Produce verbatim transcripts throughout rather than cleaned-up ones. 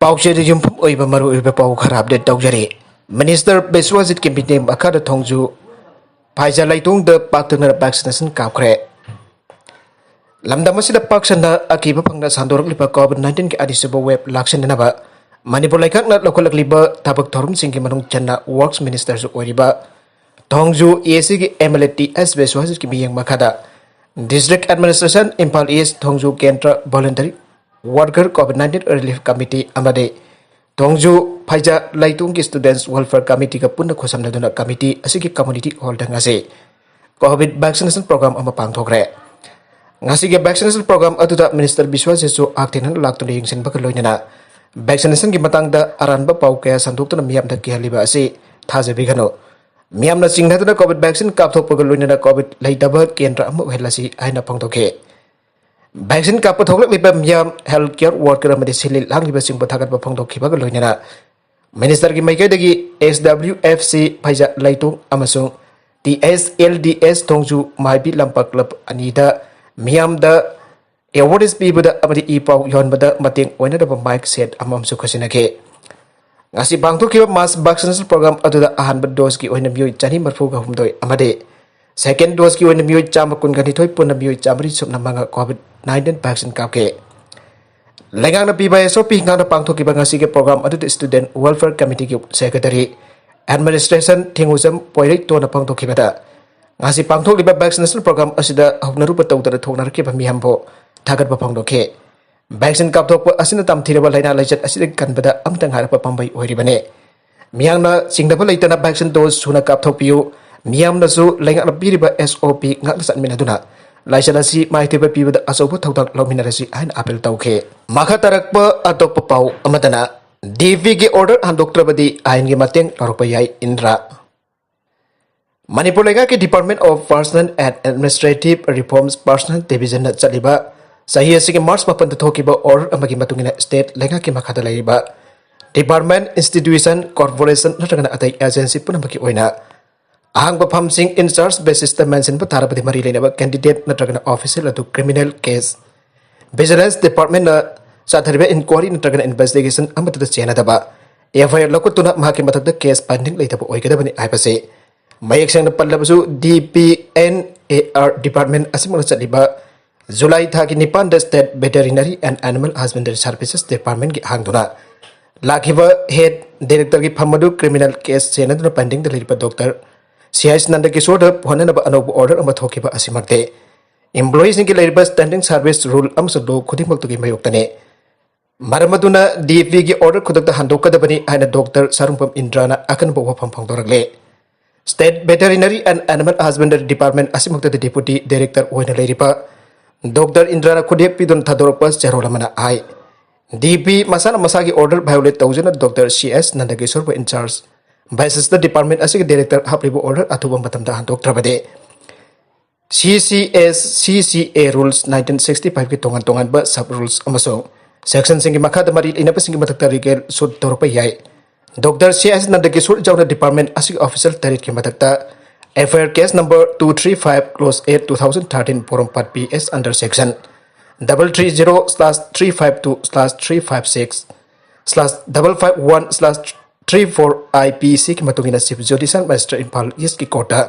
ꯄꯥꯎꯆꯦꯗ ꯌꯨꯝꯐꯝ ꯑꯣꯏꯕ ꯃꯔꯨꯑꯣꯏꯕ ꯄꯥꯎ ꯈꯔ ꯑꯞꯗꯦꯠ ꯇꯧꯖꯔꯤ꯫ ꯃꯤꯅꯤꯁꯇꯔ ꯕꯤꯁ꯭ꯋꯖꯤꯠꯀꯤ ꯃꯤꯠꯌꯦꯡ ꯃꯈꯥꯗ ꯊꯣꯡꯖꯨ ꯐꯥꯏꯖ ꯂꯩꯇꯣꯡꯗ ꯄꯥꯛꯇꯛꯅꯅ ꯚꯦꯛꯁꯤꯅꯦꯁꯟ ꯀꯥꯞꯈ꯭ꯔꯦ꯫ ꯂꯝꯗꯝ ꯑꯁꯤꯗ ꯄꯥꯛ ꯁꯟꯅ ꯑꯀꯤꯕ ꯐꯪꯅ ꯁꯟꯗꯣꯔꯛꯂꯤꯕ ꯀꯣꯚꯤꯗ ꯅꯥꯏꯟꯇꯤꯟꯒꯤ ꯑꯅꯤꯁꯨꯕ ꯋꯦꯕ ꯂꯥꯛꯁꯤꯟꯅꯅꯕ ꯃꯅꯤꯄꯨꯔ ꯂꯩꯉꯥꯛꯅ ꯂꯧꯈꯠꯂꯛꯂꯤꯕ ꯊꯕꯛ ꯊꯧꯔꯝꯁꯤꯡꯒꯤ ꯃꯅꯨꯡ ꯆꯟꯅ ꯋꯥꯔꯛꯁ ꯃꯤꯅꯤꯁꯇꯔꯁꯨ ꯑꯣꯏꯔꯤꯕ ꯊꯣꯡꯖꯨ ꯑꯦ ꯁꯤꯒꯤ ꯑꯦꯝ ꯑꯦꯜ ꯑꯦ ꯇꯤ ꯑꯦꯁ ꯕꯤꯁ꯭ꯋꯖꯤꯠꯀꯤ ꯃꯤꯠꯌꯦꯡ ꯃꯈꯥꯗ ꯗꯤꯁꯇ꯭ꯔꯤꯛ ꯑꯦꯗꯃꯤꯅꯤꯁꯇ꯭ꯔꯦꯁꯟ ꯏꯝꯐꯥꯜ ꯏꯁ, ꯊꯣꯡꯖꯨ ꯀꯦꯟꯗ꯭ꯔ voluntary worker COVID nineteen relief committee ꯑꯃꯗꯤ ꯊꯣꯡꯖꯨ ꯐꯥꯏꯖ ꯂꯩꯇꯣꯡꯒꯤ ꯁ꯭ꯇꯨꯗꯦꯟꯠꯁ ꯋꯦꯜꯐꯤꯌꯔ ꯀꯃꯤꯇꯤꯒ ꯄꯨꯟꯅ ꯈꯨꯠꯁꯝꯅꯗꯨꯅ ꯀꯃꯤꯇꯤ ꯑꯁꯤꯒꯤ ꯀꯝꯃ꯭ꯌꯨꯅꯤꯇꯤ ꯍꯣꯜꯗ ꯉꯁꯤ ꯀꯣꯚꯤꯗ ꯚꯦꯛꯁꯤꯅꯦꯁꯟ ꯄ꯭ꯔꯣꯒ꯭ꯔꯥꯝ ꯑꯃ ꯄꯥꯡꯊꯣꯛꯈ꯭ꯔꯦ꯫ ꯉꯁꯤꯒꯤ ꯚꯦꯛꯁꯤꯅꯦꯁꯟ ꯄ꯭ꯔꯣꯒ꯭ꯔꯥꯝ ꯑꯗꯨꯗ ꯃꯤꯅꯤꯁꯇꯔ ꯕꯤꯁ꯭ꯋꯖꯤꯠꯁꯨ ꯍꯛꯊꯦꯡꯅꯅ ꯂꯥꯛꯇꯨꯅ ꯌꯦꯡꯁꯤꯟꯕꯒ ꯂꯣꯏꯅꯅ ꯚꯦꯛꯁꯤꯅꯦꯁꯟꯒꯤ ꯃꯇꯥꯡꯗ ꯑꯔꯥꯟꯕ ꯄꯥꯎ ꯀꯌꯥ ꯁꯟꯗꯣꯛꯇꯨꯅ ꯃꯤꯌꯥꯝꯗ ꯀꯤꯍꯜꯂꯤꯕ ꯑꯁꯤ ꯊꯥꯖꯕꯤꯒꯅꯨ꯫ ꯃꯤꯌꯥꯝꯅ ꯆꯤꯡꯅꯗꯨꯅ ꯀꯣꯚꯤꯗ ꯚꯦꯛꯁꯤꯟ ꯀꯥꯞꯊꯣꯛꯄꯒ ꯂꯣꯏꯅꯅ ꯀꯣꯚꯤꯗ ꯂꯩꯇꯕ ꯀꯦꯟꯗ꯭ꯔ ꯑꯃ ꯑꯣꯏꯍꯜꯂꯁꯤ ꯍꯥꯏꯅ ꯐꯣꯡꯗꯣꯛꯈꯤ꯫ ꯚꯦꯛꯁꯤꯟ ꯀꯥꯞꯄ ꯊꯣꯛꯂꯛꯂꯤꯕ ꯃꯤꯌꯥꯝ, ꯍꯦꯜꯊ ꯀꯦꯌꯔ ꯋꯥꯔꯀꯔ ꯑꯃꯗꯤ ꯁꯤꯜꯂꯤ ꯂꯥꯡꯂꯤꯕꯁꯤꯡꯕꯨ ꯊꯥꯒꯠꯄ ꯐꯣꯡꯗꯣꯛꯈꯤꯕꯒ ꯂꯣꯏꯅꯅ ꯃꯤꯅꯤꯁꯇꯔꯒꯤ ꯃꯥꯏꯀꯩꯗꯒꯤ ꯑꯦꯁ ꯗꯕ꯭ꯂꯤꯎ ꯑꯦꯐ ꯁꯤ ꯐꯩꯖ ꯂꯩꯇꯣꯡ ꯑꯃꯁꯨꯡ ꯇꯤ ꯑꯦꯁ ꯑꯦꯜ ꯗꯤ ꯑꯦꯁ ꯊꯣꯡꯖꯨ ꯃꯥꯏꯕꯤ ꯂꯝꯄꯥꯛ ꯀ꯭ꯂꯕ ꯑꯅꯤꯗ ꯃꯤꯌꯥꯝꯗ ꯑꯦꯋꯥꯔꯅꯦꯁ ꯄꯤꯕꯗ ꯑꯃꯗꯤ ꯏ ꯄꯥꯎ ꯌꯧꯍꯟꯕꯗ ꯃꯇꯦꯡ ꯑꯣꯏꯅꯅꯕ ꯃꯥꯏꯛ ꯁꯦꯠ ꯑꯃꯃꯝꯁꯨ ꯈꯨꯠꯁꯤꯟꯅꯈꯤ꯫ ꯉꯁꯤ ꯄꯥꯡꯊꯣꯛꯈꯤꯕ ꯃꯥꯁ ꯚꯦꯛꯁꯤꯅꯦꯁꯟ ꯄ꯭ꯔꯣꯒ꯭ꯔꯥꯝ ꯑꯗꯨꯗ ꯑꯍꯥꯟꯕ ꯗꯣꯁꯀꯤ ꯑꯣꯏꯅ ꯃꯤꯑꯣꯏ ꯆꯅꯤ ꯃꯔꯤꯐꯨꯒ ꯍꯨꯝꯗꯣꯏ ꯑꯃꯗꯤ ꯁꯦꯀꯦꯟ ꯗꯣꯁꯀꯤ ꯑꯣꯏꯅ ꯃꯤꯑꯣꯏ ꯆꯥꯝꯃ ꯀꯨꯟꯒ ꯅꯤꯊꯣꯏ, ꯄꯨꯟꯅ ꯃꯤꯑꯣꯏ ꯆꯥꯃꯔꯤ ꯁꯨꯞꯅ ꯃꯉꯥ ꯀꯣꯚꯤꯗ ꯅꯥꯏꯟꯇꯤꯟ ꯚꯦꯛꯁꯤꯟ ꯀꯥꯞꯈꯤ꯫ ꯂꯩꯉꯥꯛꯅ ꯄꯤꯕ ꯑꯦꯁ ꯑꯣ ꯄꯤ ꯉꯥꯛꯅ ꯄꯥꯡꯊꯣꯛꯈꯤꯕ ꯉꯁꯤꯒꯤ ꯄ꯭ꯔꯣꯒ꯭ꯔꯥꯝ ꯑꯗꯨꯗ ꯁ꯭ꯇꯨꯗꯦꯟꯠ ꯋꯦꯜꯐꯤꯌꯔ ꯀꯃꯤꯇꯤꯒꯤ ꯁꯦꯀ꯭ꯔꯦꯇꯔꯤ ꯑꯦꯗꯃꯤꯅꯤꯁꯇ꯭ꯔꯦꯁꯟ ꯊꯦꯡꯉꯨꯖꯝ ꯄꯣꯏꯔꯩꯇꯣꯟꯅ ꯄꯥꯡꯊꯣꯛꯈꯤꯕꯗ, ꯉꯁꯤ ꯄꯥꯡꯊꯣꯛꯂꯤꯕ ꯚꯦꯛꯁꯤꯅꯦꯁꯟ ꯄ꯭ꯔꯣꯒ꯭ꯔꯥꯝ ꯑꯁꯤꯗ ꯍꯧꯅꯔꯨꯕ ꯇꯧꯗꯅ ꯊꯣꯛꯅꯔꯛꯈꯤꯕ ꯃꯤꯌꯥꯝꯕꯨ ꯊꯥꯒꯠꯄ ꯐꯣꯡꯗꯣꯛꯈꯤ꯫ ꯚꯦꯛꯁꯤꯟ ꯀꯥꯞꯊꯣꯛꯄ ꯑꯁꯤꯅ ꯇꯝꯊꯤꯔꯕ ꯂꯥꯏꯅꯥ ꯂꯥꯏꯆꯠ ꯑꯁꯤꯗꯒꯤ ꯀꯟꯕꯗ ꯑꯃꯠꯇ ꯉꯥꯏꯔꯕ ꯄꯥꯝꯕꯩ ꯑꯣꯏꯔꯤꯕꯅꯤ꯫ ꯃꯤꯌꯥꯝꯅ ꯆꯤꯡꯅꯕ ꯂꯩꯇꯅ ꯚꯦꯛꯁꯤꯟ ꯗꯣꯁ ꯁꯨꯅ ꯀꯥꯞꯊꯣꯛꯄꯤꯌꯨ꯫ ꯃꯤꯌꯥꯝꯅꯁꯨ ꯂꯩꯉꯥꯛꯅ ꯄꯤꯔꯤꯕ ꯑꯦꯁ ꯑꯣ ꯄꯤ ꯉꯥꯛꯅ ꯆꯠꯃꯤꯟꯅꯗꯨꯅ ꯂꯥꯏꯆꯠ ꯑꯁꯤ ꯃꯥꯏꯊꯤꯕ ꯄꯤꯕꯗ ꯑꯆꯧꯕ ꯊꯧꯗꯥꯡ ꯂꯧꯃꯤꯟꯅꯔꯁꯤ ꯍꯥꯏꯅ ꯑꯥꯄꯤꯜ ꯇꯧꯈꯤ꯫ ꯃꯈꯥ ꯇꯥꯔꯛꯄ ꯑꯇꯣꯞꯄ ꯄꯥꯎ ꯑꯃꯗꯅ, ꯗꯤ ꯄꯤꯒꯤ ꯑꯣꯔꯗꯔ ꯍꯟꯗꯣꯛꯇ꯭ꯔꯕꯗꯤ ꯑꯥꯏꯟꯒꯤ ꯃꯇꯦꯡ ꯂꯧꯔꯛꯄ ꯌꯥꯏ, ꯏꯟꯗ꯭ꯔꯥ꯫ ꯃꯅꯤꯄꯨꯔ ꯂꯩꯉꯥꯛꯀꯤ Department of Personnel and Administrative Reforms Personnel Divisionꯅ ꯆꯠꯂꯤꯕ ꯆꯍꯤ ꯑꯁꯤꯒꯤ ꯃꯥꯔꯆ ꯃꯥꯄꯟꯗ ꯊꯣꯛꯈꯤꯕ ꯑꯣꯔꯗꯔ ꯑꯃꯒꯤ ꯃꯇꯨꯡ ꯏꯟꯅ ꯁ꯭ꯇꯦꯠ ꯂꯩꯉꯥꯛꯀꯤ ꯃꯈꯥꯗ ꯂꯩꯔꯤꯕ ꯗꯤꯄꯥꯔꯠꯃꯦꯟꯠ, ꯏꯟꯁꯇꯤꯇ꯭ꯌꯨꯁꯟ, ꯀꯣꯔꯄꯣꯔꯦꯁꯟ ꯅꯠꯇ꯭ꯔꯒꯅ ꯑꯇꯩ ꯑꯦꯖꯦꯟꯁꯤ ꯄꯨꯝꯅꯃꯛꯀꯤ ꯑꯣꯏꯅ ꯑꯍꯥꯡꯕ ꯐꯝꯁꯤꯡ ꯏꯟꯆꯥꯔꯖ ꯕꯦꯁꯤꯁꯇ ꯃꯦꯟꯁꯤꯟꯕ ꯇꯥꯔꯕꯗꯤ ꯃꯔꯤ ꯂꯩꯅꯕ ꯀꯦꯟꯗꯤꯗꯦꯠ ꯅꯠꯇ꯭ꯔꯒꯅ ꯑꯣꯐꯤꯁꯤꯌꯦꯜ ꯑꯗꯨ ꯀ꯭ꯔꯤꯃꯤꯅꯦꯜ ꯀꯦꯁ, ꯚꯤꯖꯤꯂꯦꯟꯁ ꯗꯤꯄꯥꯔꯠꯃꯦꯟꯠꯅ ꯆꯠꯊꯔꯤꯕ ꯏꯟꯀ꯭ꯋꯥꯔꯤ ꯅꯠꯇ꯭ꯔꯒꯅ ꯏꯟꯚꯦꯁꯇꯤꯒꯦꯁꯟ ꯑꯃꯠꯇꯗ ꯆꯦꯟꯅꯗꯕ ꯑꯦꯐ ꯑꯥꯏ ꯑꯥꯔ ꯂꯧꯈꯠꯇꯨꯅ ꯃꯍꯥꯛꯀꯤ ꯃꯊꯛꯇ ꯀꯦꯁ ꯄꯦꯟꯗꯤꯡ ꯂꯩꯇꯕ ꯑꯣꯏꯒꯗꯕꯅꯤ ꯍꯥꯏꯕꯁꯤ ꯃꯌꯦꯛ ꯁꯦꯡꯅ ꯄꯜꯂꯕꯁꯨ D P N A R department ꯑꯁꯤꯃꯛꯅ ꯆꯠꯂꯤꯕ ꯖꯨꯂꯥꯏ ꯊꯥꯒꯤ ꯅꯤꯄꯥꯟꯗ state veterinary and animal husbandry services ꯗꯤꯄꯥꯔꯠꯃꯦꯟꯒꯤ ꯍꯥꯡꯗꯨꯅ ꯂꯥꯛꯈꯤꯕ ꯍꯦꯗ ꯗꯥꯏꯔꯦꯛꯇꯔꯒꯤ ꯐꯝ ꯑꯗꯨ ꯀ꯭ꯔꯤꯃꯤꯅꯦꯜ ꯀꯦꯁ ꯆꯦꯟꯅꯗꯨꯅ ꯄꯦꯟꯗꯤꯡꯗ ꯂꯩꯔꯤꯕ ꯗꯣꯛꯇꯔ ꯁꯤ ꯑꯩꯆ ꯅꯟꯗꯀꯤꯁꯣꯔꯗ ꯄꯨꯍꯟꯅꯅꯕ ꯑꯅꯧꯕ ꯑꯣꯔꯗꯔ ꯑꯃ ꯊꯣꯛꯈꯤꯕ ꯑꯁꯤꯃꯛꯇꯤ ꯏꯝꯄ꯭ꯂꯣꯌꯤꯁꯤꯡꯒꯤ ꯂꯩꯔꯤꯕ ꯁ꯭ꯇꯦꯟꯗꯤꯡ ꯁꯥꯔꯚꯤꯁ ꯔꯨꯜ ꯑꯃꯁꯨꯡ ꯂꯣ ꯈꯨꯗꯤꯡꯃꯛꯇꯨꯒꯤ ꯃꯥꯌꯣꯛꯇꯅꯤ꯫ ꯃꯔꯝ ꯑꯗꯨꯅ ꯗꯤ ꯄꯤꯒꯤ ꯑꯣꯔꯗꯔ ꯈꯨꯗꯛꯇ ꯍꯟꯗꯣꯛꯀꯗꯕꯅꯤ ꯍꯥꯏꯅ ꯗꯣꯛꯇꯔ ꯁꯥꯔꯨꯡꯄꯝ ꯏꯟꯗ꯭ꯔꯥꯅ ꯑꯀꯟꯕ ꯋꯥꯐꯝ ꯐꯣꯡꯗꯣꯔꯛꯂꯦ꯫ State veterinary and animal husbandry department ꯑꯁꯤꯃꯛꯇꯗ ꯗꯤꯄꯨꯇꯤ ꯗꯥꯏꯔꯦꯛꯇꯔ ꯑꯣꯏꯅ ꯂꯩꯔꯤꯕ ꯗꯣꯛꯇꯔ ꯏꯟꯗ꯭ꯔꯥꯅ ꯈꯨꯗꯦꯞ ꯄꯤꯗꯨꯅ ꯊꯥꯗꯣꯔꯛꯄ ꯆꯦꯔꯣꯜ ꯑꯃꯅ ꯍꯥꯏ, ꯗꯤ ꯄꯤ ꯃꯁꯥꯅ ꯃꯁꯥꯒꯤ ꯑꯣꯔꯗꯔ ꯚꯥꯏꯑꯣꯂꯦꯠ ꯇꯧꯖꯅ ꯗꯣꯛꯇꯔ ꯁꯤ ꯑꯦꯁ ꯅꯟꯗꯀꯤꯁꯣꯔꯕꯨ ꯏꯟꯆꯥꯔꯖ ꯕꯦꯁꯤꯁꯇ ꯗꯤꯄꯥꯔꯠꯃꯦꯟ ꯑꯁꯤꯒꯤ ꯗꯥꯏꯔꯦꯛꯇꯔ ꯍꯥꯞꯂꯤꯕ ꯑꯣꯔꯗꯔ ꯑꯊꯨꯕ ꯃꯇꯝꯗ ꯍꯟꯗꯣꯛꯇ꯭ꯔꯕꯗꯤ ꯁꯤ ꯁꯤ ꯑꯦꯁ ꯁꯤ ꯁꯤ ꯑꯦ ꯔꯨꯜꯁ ꯅꯥꯏꯟꯇꯤꯟ ꯁꯤꯛꯁꯇꯤ ꯐꯥꯏꯚꯀꯤ ꯇꯣꯉꯥꯟ ꯇꯣꯉꯥꯟꯕ ꯁꯕ ꯔꯨꯜꯁ ꯑꯃꯁꯨꯡ ꯁꯦꯛꯁꯟꯁꯤꯡꯒꯤ ꯃꯈꯥꯗ ꯃꯔꯤ ꯂꯩꯅꯕꯁꯤꯡꯒꯤ ꯃꯊꯛꯇ ꯂꯤꯒꯦꯜ ꯁꯨꯠ ꯇꯧꯔꯛꯄ ꯌꯥꯏ꯫ ꯗꯣꯛꯇꯔ ꯁꯤ ꯑꯦꯁ ꯅꯟꯗꯀꯤꯁꯣꯔ ꯌꯥꯎꯅ ꯗꯤꯄꯥꯔꯠꯃꯦꯟ ꯑꯁꯤꯒꯤ ꯑꯣꯐꯤꯁꯤꯌꯦꯜ ꯇꯔꯦꯠꯀꯤ ꯃꯊꯛꯇ F I R case number two three five close eight two thousand thirteen ꯄꯣꯔꯣꯝꯄꯥꯠ P S under section double three zero slash three five two slash three five six slash double five one slash three four I P Cꯒꯤ ꯃꯇꯨꯡ ꯏꯟꯅ chief judicial magistrate Imphal ꯏꯁꯀꯤ ꯀꯣꯔꯠꯇ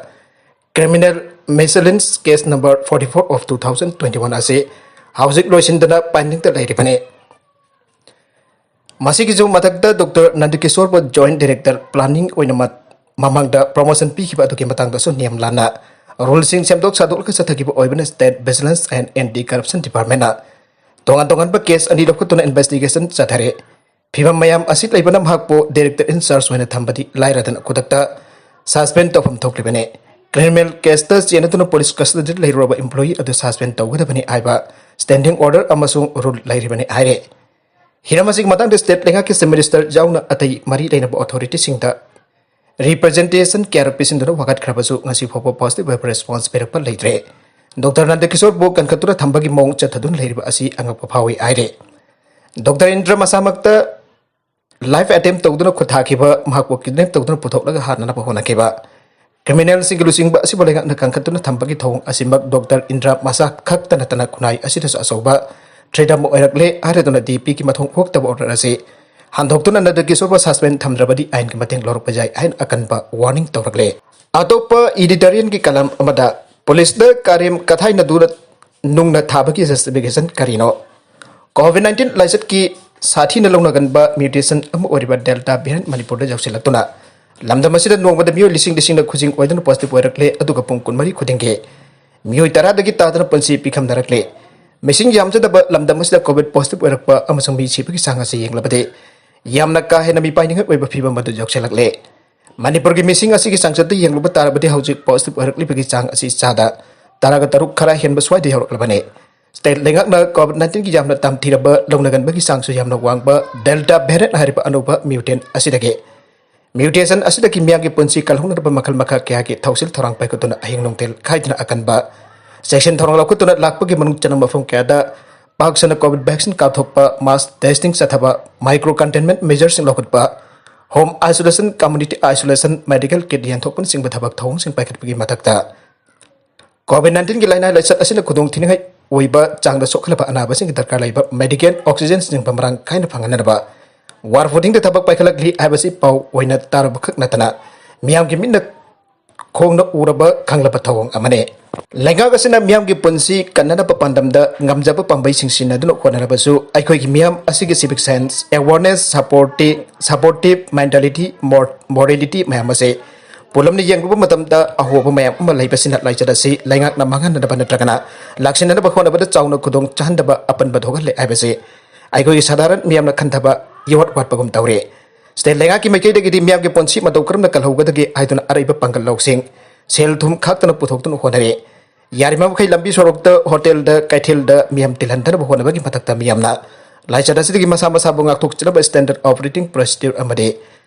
criminal miscellaneous case number forty four of two thousand twenty one ꯑꯁꯤ ꯍꯧꯖꯤꯛ ꯂꯣꯏꯁꯤꯟꯗꯅ ꯄꯦꯟꯗꯤꯡꯗ ꯂꯩꯔꯤꯕꯅꯤ꯫ ꯃꯁꯤꯒꯤꯁꯨ ꯃꯊꯛꯇ doctor ꯅꯟꯗꯀꯤꯁꯣꯔꯕꯨ joint director planning ꯑꯣꯏꯅ ꯃ-, ꯃꯃꯥꯡꯗ ꯄ꯭ꯔꯣꯃꯣꯁꯟ ꯄꯤꯈꯤꯕ ꯑꯗꯨꯒꯤ ꯃꯇꯥꯡꯗꯁꯨ ꯅꯤꯌꯝ ꯂꯥꯟꯅ ꯔꯨꯜꯁꯤꯡ ꯁꯦꯝꯗꯣꯛ ꯁꯥꯗꯣꯛꯂꯒ ꯆꯠꯊꯈꯤꯕ ꯑꯣꯏꯕꯅ ꯁ꯭ꯇꯦꯠ ꯚꯤꯖꯤꯂꯦꯟꯁ ꯑꯦꯟ ꯑꯦꯟꯇꯤ ꯀꯔꯞꯁꯟ ꯗꯤꯄꯥꯔꯠꯃꯦꯟꯅ ꯇꯣꯉꯥꯟ ꯇꯣꯉꯥꯟꯕ ꯀꯦꯁ ꯑꯅꯤ ꯂꯧꯈꯠꯇꯨꯅ ꯏꯟꯚꯦꯁꯇꯤꯒꯦꯁꯟ ꯆꯠꯊꯔꯦ꯫ ꯐꯤꯕꯝ ꯃꯌꯥꯝ ꯑꯁꯤ ꯂꯩꯕꯅ ꯃꯍꯥꯛꯄꯨ ꯗꯥꯏꯔꯦꯛꯇꯔ ꯏꯟ ꯆꯥꯔꯖ ꯑꯣꯏꯅ ꯊꯝꯕꯗꯤ ꯂꯥꯏꯔꯗꯅ ꯈꯨꯗꯛꯇ ꯁꯁꯄꯦꯟ ꯇꯧꯐꯝ ꯊꯣꯛꯂꯤꯕꯅꯤ꯫ ꯀ꯭ꯔꯤꯃꯤꯅꯦꯜ ꯀꯦꯁꯇ ꯆꯦꯟꯅꯗꯨꯅ ꯄꯨꯂꯤꯁ ꯀꯁꯇꯗꯤꯗ ꯂꯩꯔꯨꯔꯕ ꯏꯝꯄ꯭ꯂꯣꯌꯤ ꯑꯗꯨ ꯁꯁꯄꯦꯟ ꯇꯧꯒꯗꯕꯅꯤ ꯍꯥꯏꯕ ꯁ꯭ꯇꯦꯟꯗꯤꯡ ꯑꯣꯔꯗꯔ ꯑꯃꯁꯨꯡ ꯔꯨꯜ ꯂꯩꯔꯤꯕꯅꯤ ꯍꯥꯏꯔꯦ꯫ ꯍꯤꯔꯝ ꯑꯁꯤꯒꯤ ꯃꯇꯥꯡꯗ ꯁ꯭ꯇꯦꯠ ꯂꯩꯉꯥꯛꯀꯤ ꯆꯤꯐ ꯃꯤꯅꯤꯁꯇꯔ ꯌꯥꯎꯅ ꯑꯇꯩ ꯃꯔꯤ ꯂꯩꯅꯕ ꯑꯣꯊꯣꯔꯤꯇꯤꯁꯤꯡꯗ ꯔꯤꯄ꯭ꯔꯖꯦꯟꯇꯦꯁꯟ ꯀꯌꯥꯔꯛ ꯄꯤꯁꯤꯟꯗꯨꯅ ꯋꯥꯀꯠꯈ꯭ꯔꯕꯁꯨ ꯉꯁꯤ ꯐꯥꯎꯕ ꯄꯣꯖꯤꯇꯤꯚ ꯑꯣꯏꯕ ꯔꯦꯁꯄꯣꯟꯁ ꯄꯤꯔꯛꯄ ꯂꯩꯇ꯭ꯔꯦ꯫ ꯗꯣꯛꯇꯔ ꯅꯟꯗꯀꯤꯁꯣꯔꯕꯨ ꯀꯟꯈꯠꯇꯨꯅ ꯊꯝꯕꯒꯤ ꯃꯑꯣꯡ ꯆꯠꯊꯗꯨꯅ ꯂꯩꯔꯤꯕ ꯑꯁꯤ ꯑꯉꯛꯄ ꯐꯥꯎꯏ ꯍꯥꯏꯔꯦ꯫ ꯗꯣꯛꯇꯔ ꯏꯟꯗ꯭ꯔ ꯃꯁꯥꯃꯛꯇ ꯂꯥꯏꯐ ꯑꯦꯇꯦꯝ ꯇꯧꯗꯨꯅ ꯈꯨꯠ ꯊꯥꯈꯤꯕ, ꯃꯍꯥꯛꯄꯨ ꯀꯤꯗꯅꯦꯞ ꯇꯧꯗꯨꯅ ꯄꯨꯊꯣꯛꯂꯒ ꯍꯥꯠꯅꯅꯕ ꯍꯣꯠꯅꯈꯤꯕ ꯀ꯭ꯔꯤꯃꯤꯅꯦꯜꯁꯤꯡꯒꯤ ꯂꯨꯆꯤꯡꯕ ꯑꯁꯤꯕꯨ ꯂꯩꯉꯥꯛꯅ ꯀꯟꯈꯠꯇꯨꯅ ꯊꯝꯕꯒꯤ ꯊꯧꯑꯣꯡ ꯑꯁꯤꯃꯛ ꯗꯣꯛꯇꯔ ꯏꯟꯗ꯭ꯔ ꯃꯁꯥ ꯈꯛꯇ ꯅꯠꯇꯅ ꯈꯨꯟꯅꯥꯏ ꯑꯁꯤꯗꯁꯨ ꯑꯆꯧꯕ ꯊ꯭ꯔꯤꯗꯝ ꯑꯣꯏꯔꯛꯂꯦ ꯍꯥꯏꯔꯗꯨꯅ ꯗꯤ ꯄꯤꯒꯤ ꯃꯊꯧ ꯍꯣꯛꯇꯕ ꯑꯣꯔꯗꯔ ꯑꯁꯤ ꯍꯟꯗꯣꯛꯇꯨꯅ ꯅꯟꯗ ꯀꯤꯁꯣꯔꯕꯨ ꯁꯁꯄꯦꯟ ꯊꯝꯗ꯭ꯔꯕꯗꯤ ꯑꯥꯏꯟꯒꯤ ꯃꯇꯦꯡ ꯂꯧꯔꯛꯄ ꯌꯥꯏ ꯍꯥꯏꯅ ꯑꯀꯟꯕ ꯋꯥꯔꯅꯤꯡ ꯇꯧꯔꯛꯂꯦ꯫ ꯑꯇꯣꯞꯄ ꯏꯗꯤꯇꯣꯔꯤꯌꯦꯜꯒꯤ ꯀꯂꯝ ꯑꯃꯗ ꯄꯨꯂꯤꯁꯇ ꯀꯥꯔꯦꯝ ꯀꯊꯥꯏꯅꯗꯨꯅ ꯅꯨꯡꯅ ꯊꯥꯕꯒꯤ ꯖꯁꯇꯤꯐꯤꯀꯦꯁꯟ ꯀꯔꯤꯅꯣ? ꯀꯣꯚꯤꯗ ꯅꯥꯏꯟꯇꯤꯟ ꯂꯥꯏꯆꯠꯀꯤ ꯁꯥꯊꯤꯅ ꯂꯧꯅꯒꯟꯕ ꯃ꯭ꯌꯨꯇꯦꯁꯟ ꯑꯃ ꯑꯣꯏꯔꯤꯕ ꯗꯦꯜꯇꯥ ꯚꯦꯔꯤꯌꯟ ꯃꯅꯤꯄꯨꯔꯗ ꯌꯧꯁꯤꯜꯂꯛꯇꯨꯅ ꯂꯝꯗꯝ ꯑꯁꯤꯗ ꯅꯣꯡꯃꯗ ꯃꯤꯑꯣꯏ ꯂꯤꯁꯤꯡ ꯂꯤꯁꯤꯡꯅ ꯈꯨꯖꯤꯡ ꯑꯣꯏꯗꯨꯅ ꯄꯣꯖꯤꯇꯤꯚ ꯑꯣꯏꯔꯛꯂꯦ, ꯑꯗꯨꯒ ꯄꯨꯡ ꯀꯨꯟꯃꯔꯤ ꯈꯨꯗꯤꯡꯒꯤ ꯃꯤꯑꯣꯏ ꯇꯔꯥꯗꯒꯤ ꯇꯥꯗꯅ ꯄꯨꯟꯁꯤ ꯄꯤꯈꯝꯅꯔꯛꯂꯦ꯫ ꯃꯤꯁꯤꯡ ꯌꯥꯝꯖꯗꯕ ꯂꯝꯗꯝ ꯑꯁꯤꯗ ꯀꯣꯚꯤꯗ ꯄꯣꯖꯤꯇꯤꯚ ꯑꯣꯏꯔꯛꯄ ꯑꯃꯁꯨꯡ ꯃꯤ ꯁꯤꯕꯒꯤ ꯆꯥꯡ ꯑꯁꯤ ꯌꯦꯡꯂꯕꯗꯤ ꯌꯥꯝꯅ ꯀꯥ ꯍꯦꯟꯅ ꯃꯤꯄꯥꯏꯅꯤꯡꯉꯥꯏ ꯑꯣꯏꯕ ꯐꯤꯕꯝ ꯑꯗꯨ ꯌꯧꯁꯤꯜꯂꯛꯂꯦ꯫ ꯃꯅꯤꯄꯨꯔꯒꯤ ꯃꯤꯁꯤꯡ ꯑꯁꯤꯒꯤ ꯆꯥꯡꯆꯠꯇ ꯌꯦꯡꯂꯨꯕ ꯇꯥꯔꯕꯗꯤ ꯍꯧꯖꯤꯛ ꯄꯣꯖꯤꯇꯤꯚ ꯑꯣꯏꯔꯛꯂꯤꯕꯒꯤ ꯆꯥꯡ ꯑꯁꯤ ꯆꯥꯗ ꯇꯔꯥꯒ ꯇꯔꯨꯛ ꯈꯔ ꯍꯦꯟꯕ ꯁ꯭ꯋꯥꯏꯗ ꯌꯧꯔꯛꯂꯕꯅꯤ꯫ ꯁ꯭ꯇꯦꯠ ꯂꯩꯉꯥꯛꯅ ꯀꯣꯚꯤꯗ ꯅꯥꯏꯟꯇꯤꯟꯒꯤ ꯌꯥꯝꯅ ꯇꯝꯊꯤꯔꯕ ꯂꯧꯅꯒꯟꯕꯒꯤ ꯆꯥꯡꯁꯨ ꯌꯥꯝꯅ ꯋꯥꯡꯕ ꯗꯦꯜꯇꯥ ꯚꯦꯔꯤꯌꯟ ꯍꯥꯏꯔꯤꯕ ꯑꯅꯧꯕ ꯃ꯭ꯌꯨꯇꯦꯟ ꯑꯁꯤꯗꯒꯤ ꯃ꯭ꯌꯨꯇꯦꯁꯟ ꯑꯁꯤꯗꯒꯤ ꯃꯤꯌꯥꯝꯒꯤ ꯄꯨꯟꯁꯤ ꯀꯜꯍꯧꯅꯅꯕ ꯃꯈꯜ ꯃꯈꯥ ꯀꯌꯥꯒꯤ ꯊꯧꯁꯤꯜ ꯊꯧꯔꯥꯡ ꯄꯥꯏꯈꯠꯇꯨꯅ ꯑꯍꯤꯡ ꯅꯨꯡꯊꯤꯜ ꯈꯥꯏꯗꯅ ꯑꯀꯟꯕ ꯆꯦꯛꯁꯤꯟ ꯊꯧꯔꯥꯡ ꯂꯧꯈꯠꯇꯨꯅ ꯂꯥꯛꯄꯒꯤ ꯃꯅꯨꯡ ꯆꯟꯅ ꯃꯐꯝ ꯀꯌꯥꯗ ꯄꯥꯛ ꯁꯟꯅ ꯀꯣꯚꯤꯗ ꯚꯦꯛꯁꯤꯟ ꯀꯥꯞꯊꯣꯛꯄ, ꯃꯥꯁ ꯇꯦꯁꯇꯤꯡ ꯆꯠꯊꯕ, ꯃꯥꯏꯀ꯭ꯔꯣ ꯀꯟꯇꯦꯟꯃꯦꯟꯠ ꯃꯦꯖꯔꯁꯤꯡ ꯂꯧꯈꯠꯄ, home isolation, community isolation, medical kit ꯌꯦꯟꯊꯣꯛꯄꯅꯆꯤꯡꯕ ꯊꯕꯛ ꯊꯧꯑꯣꯡꯁꯤꯡ ꯄꯥꯏꯈꯠꯄꯒꯤ ꯃꯊꯛꯇ ꯀꯣꯚꯤꯗ ꯅꯥꯏꯟꯇꯤꯟꯒꯤ ꯂꯥꯏꯅꯥ ꯂꯥꯏꯆꯠ ꯑꯁꯤꯅ ꯈꯨꯗꯣꯡ ꯊꯤꯅꯤꯡꯉꯥꯏ ꯑꯣꯏꯕ ꯆꯥꯡꯗ ꯁꯣꯛꯍꯜꯂꯕ ꯑꯅꯥꯕꯁꯤꯡꯒꯤ ꯗꯔꯀꯥꯔ ꯂꯩꯕ ꯃꯦꯗꯤꯀꯦꯜ ꯑꯣꯛꯁꯤꯖꯦꯟꯁꯤꯡ ꯃꯔꯥꯡ ꯀꯥꯏꯅ ꯐꯪꯍꯟꯅꯕ ꯋꯥꯔ ꯐꯨꯇꯤꯡꯗ ꯊꯕꯛ ꯄꯥꯏꯈꯠꯂꯛꯂꯤ ꯍꯥꯏꯕꯁꯤ ꯄꯥꯎ ꯑꯣꯏꯅ ꯇꯥꯔꯨꯕ ꯈꯛ ꯅꯠꯇꯅ ꯃꯤꯌꯥꯝꯒꯤ ꯃꯤꯠꯅ ꯈꯣꯡꯅ ꯎꯔꯕ ꯈꯪꯂꯕ ꯊꯧꯑꯣꯡ ꯑꯃꯅꯤ꯫ ꯂꯩꯉꯥꯛ ꯑꯁꯤꯅ ꯃꯤꯌꯥꯝꯒꯤ ꯄꯨꯟꯁꯤ ꯀꯟꯅꯅꯕ ꯄꯥꯟꯗꯝꯗ ꯉꯝꯖꯕ ꯄꯥꯝꯕꯩꯁꯤꯡ ꯁꯤꯖꯤꯟꯅꯗꯨꯅ ꯍꯣꯠꯅꯔꯕꯁꯨ ꯑꯩꯈꯣꯏꯒꯤ ꯃꯤꯌꯥꯝ ꯑꯁꯤꯒꯤ ꯁꯤꯚꯤꯛ ꯁꯦꯟꯁ, ꯑꯦꯋꯥꯔꯅꯦꯁ, ꯁꯄꯣꯔꯇꯤ ꯁꯄꯣꯔꯇꯤꯞ ꯃꯦꯟꯇꯥꯂꯤꯇꯤ, ꯃꯣꯔ ꯃꯣꯔꯦꯂꯤꯇꯤ ꯃꯌꯥꯝ ꯑꯁꯤ ꯄꯨꯂꯞꯅ ꯌꯦꯡꯂꯨꯕ ꯃꯇꯝꯗ ꯑꯍꯣꯕ ꯃꯌꯥꯝ ꯑꯃ ꯂꯩꯕꯁꯤꯅ ꯂꯥꯏꯆꯠ ꯑꯁꯤ ꯂꯩꯉꯥꯛꯅ ꯃꯥꯡꯍꯟꯅꯅꯕ ꯅꯠꯇ꯭ꯔꯒꯅ ꯂꯥꯛꯁꯤꯟꯅꯅꯕ ꯍꯣꯠꯅꯕꯗ ꯆꯥꯎꯅ ꯈꯨꯗꯣꯡ ꯆꯥꯍꯟꯗꯕ ꯑꯄꯟꯕ ꯊꯣꯛꯍꯜꯂꯦ ꯍꯥꯏꯕꯁꯤ ꯑꯩꯈꯣꯏꯒꯤ ꯁꯥꯙꯥꯔꯟ ꯃꯤꯌꯥꯝꯅ ꯈꯟꯊꯕ ꯏꯋꯥꯠ ꯋꯥꯠꯄꯒꯨꯝ ꯇꯧꯔꯦ꯫ ꯁ꯭ꯇꯦꯠ ꯂꯩꯉꯥꯛꯀꯤ ꯃꯥꯏꯀꯩꯗꯒꯤꯗꯤ ꯃꯤꯌꯥꯝꯒꯤ ꯄꯨꯟꯁꯤ ꯃꯇꯧ ꯀꯔꯝꯅ ꯀꯜꯍꯧꯒꯗꯒꯦ ꯍꯥꯏꯗꯨꯅ ꯑꯔꯩꯕ ꯄꯥꯡꯒꯜ ꯂꯧꯁꯤꯡ, ꯁꯦꯜ ꯊꯨꯝ ꯈꯥꯛꯇꯅ ꯄꯨꯊꯣꯛꯇꯨꯅ ꯍꯣꯠꯅꯔꯦ꯫ ꯌꯥꯔꯤꯕ ꯃꯈꯩ ꯂꯝꯕꯤ ꯁꯣꯔꯣꯛꯇ, ꯍꯣꯇꯦꯜꯗ, ꯀꯩꯊꯦꯜꯗ ꯃꯤꯌꯥꯝ ꯇꯤꯜꯍꯟꯗꯅꯕ ꯍꯣꯠꯅꯕꯒꯤ ꯃꯊꯛꯇ ꯃꯤꯌꯥꯝꯅ ꯂꯥꯏꯆꯠ ꯑꯁꯤꯗꯒꯤ ꯃꯁꯥ ꯃꯁꯥꯕꯨ ꯉꯥꯛꯊꯣꯛꯆꯅꯕ ꯁ꯭ꯇꯦꯟꯗꯔꯗ ꯑꯣꯄꯔꯦꯇꯤꯡ ꯄ꯭ꯔꯣꯁꯤꯗ꯭ꯌꯨꯔ ꯑꯃꯗꯤ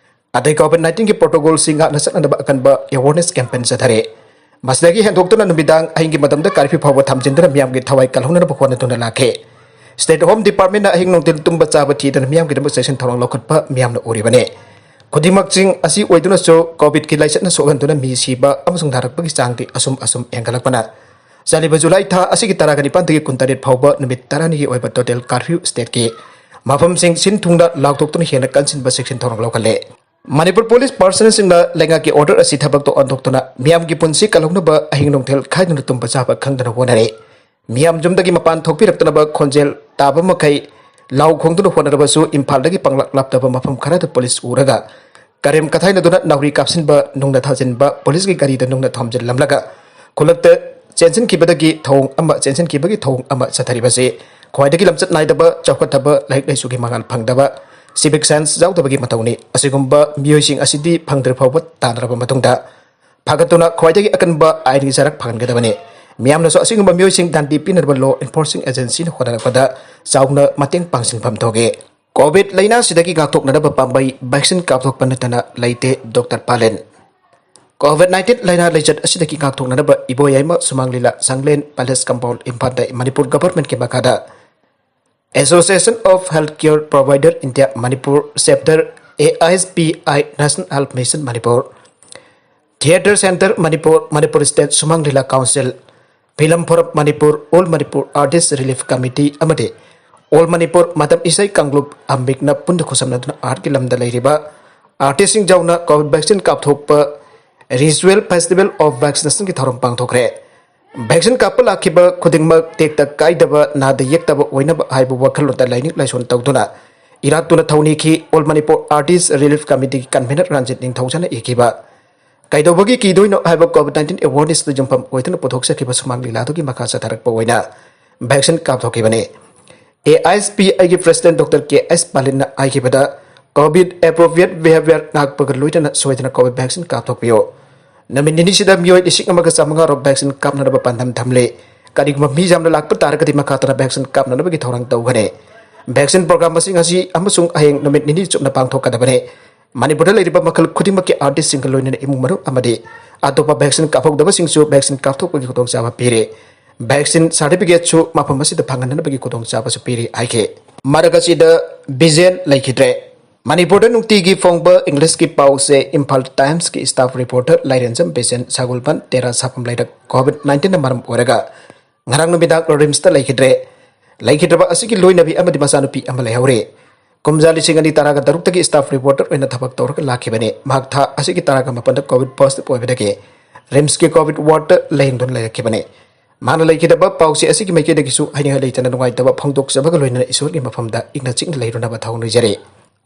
ꯑꯗꯩ ꯀꯣꯚꯤꯗ ꯅꯥꯏꯟꯇꯤꯟꯒꯤ ꯄ꯭ꯔꯣꯇꯣꯀꯣꯜꯁꯤꯡ ꯉꯥꯛꯅ ꯆꯠꯅꯅꯕ ꯑꯀꯟꯕ ꯑꯦꯋꯥꯔꯅꯦꯁ ꯀꯦꯝꯄꯦꯟ ꯆꯠꯊꯔꯦ꯫ ꯃꯁꯤꯗꯒꯤ ꯍꯦꯟꯗꯣꯛꯇꯨꯅ ꯅꯨꯃꯤꯗꯥꯡ ꯑꯍꯤꯡꯒꯤ ꯃꯇꯝꯗ ꯀꯥꯔꯐ꯭ꯌꯨ ꯐꯥꯎꯕ ꯊꯝꯖꯤꯟꯗꯨꯅ ꯃꯤꯌꯥꯝꯒꯤ ꯊꯋꯥꯏ ꯀꯜꯍꯧꯅꯅꯕ ꯍꯣꯠꯅꯗꯨꯅ ꯂꯥꯛꯈꯤ꯫ ꯁ꯭ꯇꯦꯠ ꯍꯣꯝ ꯗꯤꯄꯥꯔꯠꯃꯦꯟꯅ ꯑꯍꯤꯡ ꯅꯨꯡꯊꯤꯜ ꯇꯨꯝꯕ ꯆꯥꯕ ꯊꯤꯗꯅ ꯃꯤꯌꯥꯝꯒꯤꯗꯃꯛ ꯆꯦꯛꯁꯤꯟ ꯊꯧꯔꯥꯡ ꯂꯧꯈꯠꯄ ꯃꯤꯌꯥꯝꯅ ꯎꯔꯤꯕꯅꯤ꯫ ꯈꯨꯗꯤꯡꯃꯛꯁꯤꯡ ꯑꯁꯤ ꯑꯣꯏꯗꯨꯅꯁꯨ ꯀꯣꯚꯤꯗꯀꯤ ꯂꯥꯏꯆꯠꯅ ꯁꯣꯛꯍꯟꯗꯨꯅ ꯃꯤ ꯁꯤꯕ ꯑꯃꯁꯨꯡ ꯅꯥꯔꯛꯄꯒꯤ ꯆꯥꯡꯗꯤ ꯑꯁꯨꯝ ꯑꯁꯨꯝ ꯍꯦꯟꯒꯠꯂꯛꯄꯅ ꯆꯠꯂꯤꯕ ꯖꯨꯂꯥꯏ ꯊꯥ ꯑꯁꯤꯒꯤ ꯇꯔꯥꯒ ꯅꯤꯄꯥꯟꯗꯒꯤ ꯀꯨꯟꯇꯔꯦꯠ ꯐꯥꯎꯕ ꯅꯨꯃꯤꯠ ꯇꯔꯥꯅꯤꯒꯤ ꯑꯣꯏꯕ total curfew stateꯀꯤ ꯃꯐꯝꯁꯤꯡ ꯁꯤꯟ ꯊꯨꯡꯅ ꯂꯥꯎꯊꯣꯛꯇꯨꯅ ꯍꯦꯟꯅ ꯀꯟꯁꯤꯟꯕ ꯆꯦꯛꯁꯤꯟ ꯊꯧꯔꯥꯡ ꯂꯧꯈꯠꯂꯦ꯫ ꯃꯅꯤꯄꯨꯔ ꯄꯨꯂꯤꯁ personnelꯁꯤꯡꯅ ꯂꯩꯉꯥꯛꯀꯤ order ꯑꯁꯤ ꯊꯕꯛꯇ ꯑꯣꯟꯊꯣꯛꯇꯨꯅ ꯃꯤꯌꯥꯝꯒꯤ ꯄꯨꯟꯁꯤ ꯀꯜꯍꯧꯅꯕ ꯑꯍꯤꯡ ꯅꯨꯡꯊꯤꯜ ꯈꯥꯏꯗꯨꯅ ꯇꯨꯝꯕ ꯆꯥꯕ ꯈꯪꯗꯅ ꯍꯣꯠꯅꯔꯦ꯫ ꯃꯤꯌꯥꯝ ꯌꯨꯝꯗꯒꯤ ꯃꯄꯥꯟ ꯊꯣꯛꯄꯤꯔꯛꯇꯅꯕ ꯈꯣꯟꯖꯦꯜ ꯇꯥꯕ ꯃꯈꯩ ꯂꯥꯎ ꯈꯣꯡꯗꯨꯅ ꯍꯣꯠꯅꯔꯕꯁꯨ ꯏꯝꯐꯥꯜꯗꯒꯤ ꯄꯪꯂꯥꯞ ꯂꯥꯞꯇꯕ ꯃꯐꯝ ꯈꯔꯗ ꯄꯨꯂꯤꯁ ꯎꯔꯒ ꯀꯔꯦꯝ ꯀꯊꯥꯏꯅꯗꯨꯅ ꯅꯥꯎꯔꯤ ꯀꯥꯞꯁꯤꯟꯕ, ꯅꯨꯡꯅ ꯊꯥꯖꯤꯟꯕ, ꯄꯨꯂꯤꯁꯀꯤ ꯒꯥꯔꯤꯗ ꯅꯨꯡꯅ ꯊꯣꯝꯖꯤꯜꯂꯝꯂꯒ ꯈꯨꯜꯂꯛꯇ ꯆꯦꯟꯁꯤꯟꯈꯤꯕꯗꯒꯤ ꯊꯧꯑꯣꯡ ꯑꯃ, ꯆꯦꯟꯁꯤꯟꯈꯤꯕꯒꯤ ꯊꯧꯑꯣꯡ ꯑꯃ ꯆꯠꯊꯔꯤꯕꯁꯤ ꯈ꯭ꯋꯥꯏꯗꯒꯤ ꯂꯝꯆꯠ ꯅꯥꯏꯗꯕ, ꯆꯥꯎꯈꯠꯇꯕ, ꯂꯥꯏꯔꯤꯛ ꯂꯥꯏꯁꯨꯒꯤ ꯃꯉꯥꯜ ꯐꯪꯗꯕ, civic sense ꯌꯥꯎꯗꯕꯒꯤ ꯃꯇꯧꯅꯤ꯫ ꯑꯁꯤꯒꯨꯝꯕ ꯃꯤꯑꯣꯏꯁꯤꯡ ꯑꯁꯤꯗꯤ ꯐꯪꯗ꯭ꯔ ꯐꯥꯎꯕ ꯇꯥꯟꯅꯔꯕ ꯃꯇꯨꯡꯗ ꯐꯥꯒꯠꯇꯨꯅ ꯈ꯭ꯋꯥꯏꯗꯒꯤ ꯑꯀꯟꯕ ꯑꯥꯏꯟꯒꯤ ꯆꯔꯛ ꯐꯪꯍꯟꯒꯗꯕꯅꯤ꯫ ꯃꯤꯌꯥꯝꯅꯁꯨ ꯑꯁꯤꯒꯨꯝꯕ ꯃꯤꯑꯣꯏꯁꯤꯡ ꯗꯟꯗꯤ ꯄꯤꯅꯅꯕ law enforcing agencyꯅ ꯍꯣꯠꯅꯔꯛꯄꯗ ꯆꯥꯎꯅ ꯃꯇꯦꯡ ꯄꯥꯡꯁꯤꯟꯐꯝ ꯊꯣꯛꯏ꯫ COVID ꯂꯥꯏꯅꯥꯁꯤꯗꯒꯤ ꯉꯥꯛꯊꯣꯛꯅꯅꯕ ꯄꯥꯝꯕꯩ vaccine ꯀꯥꯞꯊꯣꯛꯄ ꯅꯠꯇꯅ ꯂꯩꯇꯦ, ꯗꯣꯛꯇꯔ ꯄꯥꯂꯦꯟ꯫ COVID nineteen ꯂꯥꯏꯅꯥ ꯂꯩꯆꯠ ꯑꯁꯤꯗꯒꯤ ꯉꯥꯛꯊꯣꯛꯅꯅꯕ ꯏꯕꯣꯌꯥꯏꯃ ꯁꯨꯃꯥꯡ ꯂꯤꯂꯥ ꯁꯪꯂꯦꯟ palace compound ꯏꯝꯐꯥꯜꯗ ꯃꯅꯤꯄꯨꯔ governmentꯀꯤ ꯃꯈꯥꯗ Association of Healthcare Provider India Manipur chapter, AISPI, National Health Mission Manipur, Theatre Centre Manipur, Manipur State ꯁꯨꯃꯥꯡ ꯂꯤꯂꯥ council, Film Forum Manipur, All Manipur Artist Relief Committee ꯑꯃꯗꯤ All Manipur ꯃꯇꯝ ꯏꯁꯩ ꯀꯥꯡꯂꯨꯞ ꯑꯝꯕꯤꯛꯅ ꯄꯨꯟꯅ ꯈꯨꯠꯁꯝꯅꯗꯨꯅ artꯀꯤ ꯂꯝꯗ ꯂꯩꯔꯤꯕ artistꯁꯤꯡ ꯌꯥꯎꯅ COVID vaccine ꯀꯥꯞꯊꯣꯛꯄ Ritual Festival of Vaccinationꯒꯤ ꯊꯧꯔꯝ ꯄꯥꯡꯊꯣꯛꯈ꯭ꯔꯦ꯫ Vaccine ꯀꯥꯞꯄ ꯂꯥꯛꯈꯤꯕ ꯈꯨꯗꯤꯡꯃꯛ ꯇꯦꯛꯇ ꯀꯥꯏꯗꯕ, ꯅꯥꯗ ꯌꯦꯛꯇꯕ ꯑꯣꯏꯅꯕ ꯍꯥꯏꯕ ꯋꯥꯈꯜꯂꯣꯟꯗ ꯂꯥꯏꯅꯤꯡ ꯂꯥꯏꯁꯣꯟ ꯇꯧꯗꯨꯅ ꯏꯔꯥꯠꯇꯨꯅ ꯊꯧꯅꯤꯈꯤ꯫ All Manipur Artist Relief Committeeꯒꯤ convener Ranjit ꯅꯤꯡꯊꯧꯖꯥꯅ ꯏꯈꯤꯕ ꯀꯩꯗꯧꯕꯒꯤ ꯀꯤꯗꯣꯏꯅꯣ ꯍꯥꯏꯕ COVID nineteen awarenessꯇ ꯌꯨꯝꯐꯝ ꯑꯣꯏꯗꯨꯅ ꯄꯨꯊꯣꯛꯆꯈꯤꯕ ꯁꯨꯃꯥꯡ ꯂꯤꯂꯥꯗꯨꯒꯤ ꯃꯈꯥ ꯆꯠꯊꯔꯛꯄ ꯑꯣꯏꯅ vaccine ꯀꯥꯞꯊꯣꯛꯈꯤꯕꯅꯤ꯫ AISPIꯒꯤ president Doctor K S ꯄꯥꯂꯤꯟꯅ ꯍꯥꯏꯈꯤꯕꯗ, COVID appropriate behavior ꯉꯥꯛꯄꯒ ꯂꯣꯏꯅꯅ ꯁꯣꯏꯗꯅ COVID vaccine ꯀꯥꯞꯊꯣꯛꯄꯤꯌꯨ꯫ ꯅꯨꯃꯤꯠ ꯅꯤꯅꯤꯁꯤꯗ ꯃꯤꯑꯣꯏ ꯂꯤꯁꯤꯡ ꯑꯃꯒ ꯆꯥꯃꯉꯥ ꯔꯣꯝ vaccine ꯀꯥꯞꯅꯅꯕ ꯄꯥꯟꯗꯝ ꯊꯝꯂꯤ꯫ ꯀꯔꯤꯒꯨꯝꯕ ꯃꯤ ꯌꯥꯝꯅ ꯂꯥꯛꯄ ꯇꯥꯔꯒꯗꯤ ꯃꯈꯥ ꯇꯥꯅ vaccine ꯀꯥꯞꯅꯅꯕꯒꯤ ꯊꯧꯔꯥꯡ ꯇꯧꯒꯅꯤ꯫ Vaccine program ꯑꯁꯤ ꯉꯁꯤ ꯑꯃꯁꯨꯡ ꯍꯌꯦꯡ ꯅꯨꯃꯤꯠ ꯅꯤꯅꯤ ꯆꯨꯞꯅ ꯄꯥꯡꯊꯣꯛꯀꯗꯕꯅꯤ꯫ ꯃꯅꯤꯄꯨꯔꯗ ꯂꯩꯔꯤꯕ ꯃꯈꯜ ꯈꯨꯗꯤꯡꯃꯛꯀꯤ artistꯁꯤꯡꯒ ꯂꯣꯏꯅꯅ ꯏꯃꯨꯡ ꯃꯅꯨꯡ ꯑꯃꯗꯤ ꯑꯇꯣꯞꯄ vaccine ꯀꯥꯞꯍꯧꯗꯕꯁꯤꯡꯁꯨ vaccine ꯀꯥꯞꯊꯣꯛꯄꯒꯤ ꯈꯨꯗꯣꯡꯆꯥꯕ ꯄꯤꯔꯤ꯫ Vaccine certificateꯁꯨ ꯃꯐꯝ ꯑꯁꯤꯗ ꯐꯪꯍꯟꯅꯕꯒꯤ ꯈꯨꯗꯣꯡꯆꯥꯕꯁꯨ ꯄꯤꯔꯤ ꯍꯥꯏꯈꯤ꯫ ꯃꯔꯛ ꯑꯁꯤꯗ ꯕꯤꯖꯦꯟ ꯂꯩꯈꯤꯗ꯭ꯔꯦ꯫ ꯃꯅꯤꯄꯨꯔꯗ ꯅꯨꯡꯇꯤꯒꯤ ꯐꯣꯡꯕ ꯏꯪꯂꯤꯁꯀꯤ ꯄꯥꯎꯁꯦ ꯏꯝꯐꯥꯜ ꯇꯥꯏꯝꯁꯀꯤ ꯁ꯭ꯇꯥꯐ ꯔꯤꯄꯣꯔꯇꯔ ꯂꯥꯏꯔꯦꯟꯖꯝ ꯕꯤꯖꯦꯟ ꯁꯒꯣꯜꯕꯟ ꯇꯦꯔꯥ ꯁꯥꯐꯝ ꯂꯩꯔꯛ ꯀꯣꯚꯤꯗ ꯅꯥꯏꯟꯇꯤꯟꯅ ꯃꯔꯝ ꯑꯣꯏꯔꯒ ꯉꯔꯥꯡ ꯅꯨꯃꯤꯗꯥꯡ ꯔꯤꯝꯁꯇ ꯂꯩꯈꯤꯗ꯭ꯔꯦ꯫ ꯂꯩꯈꯤꯗ꯭ꯔꯕ ꯑꯁꯤꯒꯤ ꯂꯣꯏꯅꯕꯤ ꯑꯃꯗꯤ ꯃꯆꯥꯅꯨꯄꯤ ꯑꯃ ꯂꯩꯍꯧꯔꯦ꯫ ꯀꯨꯝꯖꯥ ꯂꯤꯁꯤꯡ ꯑꯅꯤ ꯇꯔꯥꯒ ꯇꯔꯨꯛꯇꯒꯤ ꯁ꯭ꯇꯥꯐ ꯔꯤꯄꯣꯔꯇꯔ ꯑꯣꯏꯅ ꯊꯕꯛ ꯇꯧꯔꯒ ꯂꯥꯛꯈꯤꯕꯅꯤ꯫ ꯃꯍꯥꯛ ꯊꯥ ꯑꯁꯤꯒꯤ ꯇꯔꯥꯒ ꯃꯥꯄꯟꯗ ꯀꯣꯚꯤꯗ ꯄꯣꯖꯤꯇꯤꯚ ꯑꯣꯏꯕꯗꯒꯤ ꯔꯤꯝꯁꯀꯤ ꯀꯣꯚꯤꯗ ꯋꯥꯔꯗꯇ ꯂꯥꯌꯦꯡꯗꯨꯅ ꯂꯩꯔꯛꯈꯤꯕꯅꯤ꯫ ꯃꯥꯅ ꯂꯩꯈꯤꯗꯕ ꯄꯥꯎꯆꯦ ꯑꯁꯤꯒꯤ ꯃꯥꯏꯀꯩꯗꯒꯤꯁꯨ ꯍꯥꯏꯅꯤꯡꯉꯥꯏ ꯂꯩꯇꯅ ꯅꯨꯡꯉꯥꯏꯇꯕ ꯐꯣꯡꯗꯣꯛꯆꯕꯒ ꯂꯣꯏꯅꯅ ꯏꯁꯣꯔꯒꯤ ꯃꯐꯝꯗ ꯏꯪꯅ ꯆꯤꯛꯅ ꯂꯩꯔꯨꯅꯕ ꯊꯧꯅꯤꯖꯔꯤ꯫